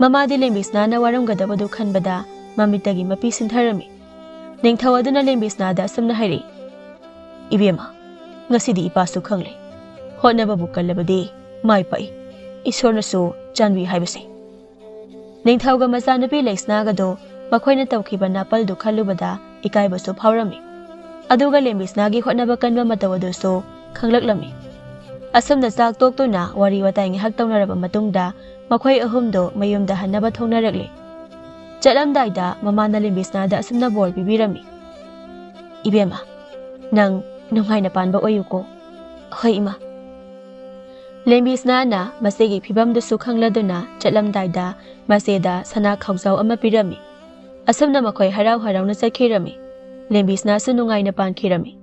ꯃꯃꯥꯗꯤ ꯂꯦꯝꯕꯤꯁꯅꯥꯅ ꯋꯥꯔꯝꯒꯗꯕꯗꯨ ꯈꯟꯕꯗ ꯃꯃꯤꯠꯇꯒꯤ ꯃꯄꯤ ꯁꯤꯟꯊꯔꯝꯃꯤ꯫ ꯅꯤꯡꯊꯧ ꯑꯗꯨꯅ ꯂꯦꯝꯕꯤꯁꯅꯥꯗ ꯑꯁꯨꯝꯅ ꯍꯥꯏꯔꯛꯏ, "ꯏꯕꯦꯝꯃ, ꯉꯁꯤꯗꯤ ꯏꯄꯥꯁꯨ ꯈꯪꯂꯦ꯫ ꯍꯣꯠꯅꯕꯕꯨ ꯀꯜꯂꯕꯗꯤ ꯃꯥꯏ ꯄꯥꯛꯏ꯫ ꯏꯁꯣꯔꯅꯁꯨ ꯆꯥꯟꯕꯤ ꯍꯥꯏꯕꯁꯦ꯫" ꯅꯤꯡꯊꯧꯒ ꯃꯆꯥꯅꯨꯄꯤ ꯂꯩꯁꯅꯥꯒꯗꯣ ꯃꯈꯣꯏꯅ ꯇꯧꯈꯤꯕ ꯅꯥꯄꯜꯗꯨ ꯈꯜꯂꯨꯕꯗ ꯏꯀꯥꯏꯕꯁꯨ ꯐꯥꯎꯔꯝꯃꯤ꯫ ꯑꯗꯨꯒ ꯂꯦꯝꯕꯤꯁꯅꯥꯒꯤ ꯍꯣꯠꯅꯕ ꯀꯟꯕ ꯃꯇꯧ ꯑꯗꯨꯁꯨ ꯈꯪꯂꯛꯂꯝꯃꯤ꯫ ꯑꯁꯨꯝꯅ ꯆꯥꯛ ꯇꯣꯛꯇꯨꯅ ꯋꯥꯔꯤ ꯋꯥꯇꯥꯏ ꯉꯥꯏꯍꯥꯛ ꯇꯧꯅꯔꯕ ꯃꯇꯨꯡꯗ ꯃꯈꯣꯏ ꯑꯍꯨꯝꯗꯣ ꯃꯌꯨꯝꯗ ꯍꯟꯅꯕ ꯊꯣꯡꯅꯔꯛꯂꯤ꯫ ꯆꯠꯂꯝꯗꯥꯏꯗ ꯃꯃꯥꯅ ꯂꯦꯝꯕꯤꯁꯅꯥꯗ ꯑꯁꯨꯝꯅ ꯕꯣꯔ ꯄꯤꯕꯤꯔꯝꯃꯤ, "ꯏꯕꯦꯝꯃ, ꯅꯪ ꯅꯨꯡꯉꯥꯏꯅ ꯄꯥꯟꯕ ꯑꯣꯏꯌꯨꯀꯣ꯫" "ꯍꯣꯏ ꯏꯃꯥ꯫" ꯂꯦꯝꯕꯤꯁꯅꯥꯅ ꯃꯆꯦꯒꯤ ꯐꯤꯕꯝꯗꯨꯁꯨ ꯈꯪꯂꯗꯨꯅ ꯆꯠꯂꯝꯗꯥꯏꯗ ꯃꯆꯦꯗ ꯁꯅꯥ ꯈꯥꯎꯖꯥꯎ ꯑꯃ ꯄꯤꯔꯝꯃꯤ꯫ ꯑꯁꯨꯝꯅ ꯃꯈꯣꯏ ꯍꯔꯥꯎ ꯍꯔꯥꯎꯅ ꯆꯠꯈꯤꯔꯝꯃꯤ꯫ ꯂꯦꯝꯕꯤꯁꯅꯥꯁꯨ ꯅꯨꯡꯉꯥꯏꯅ ꯄꯥꯟꯈꯤꯔꯝꯃꯤ꯫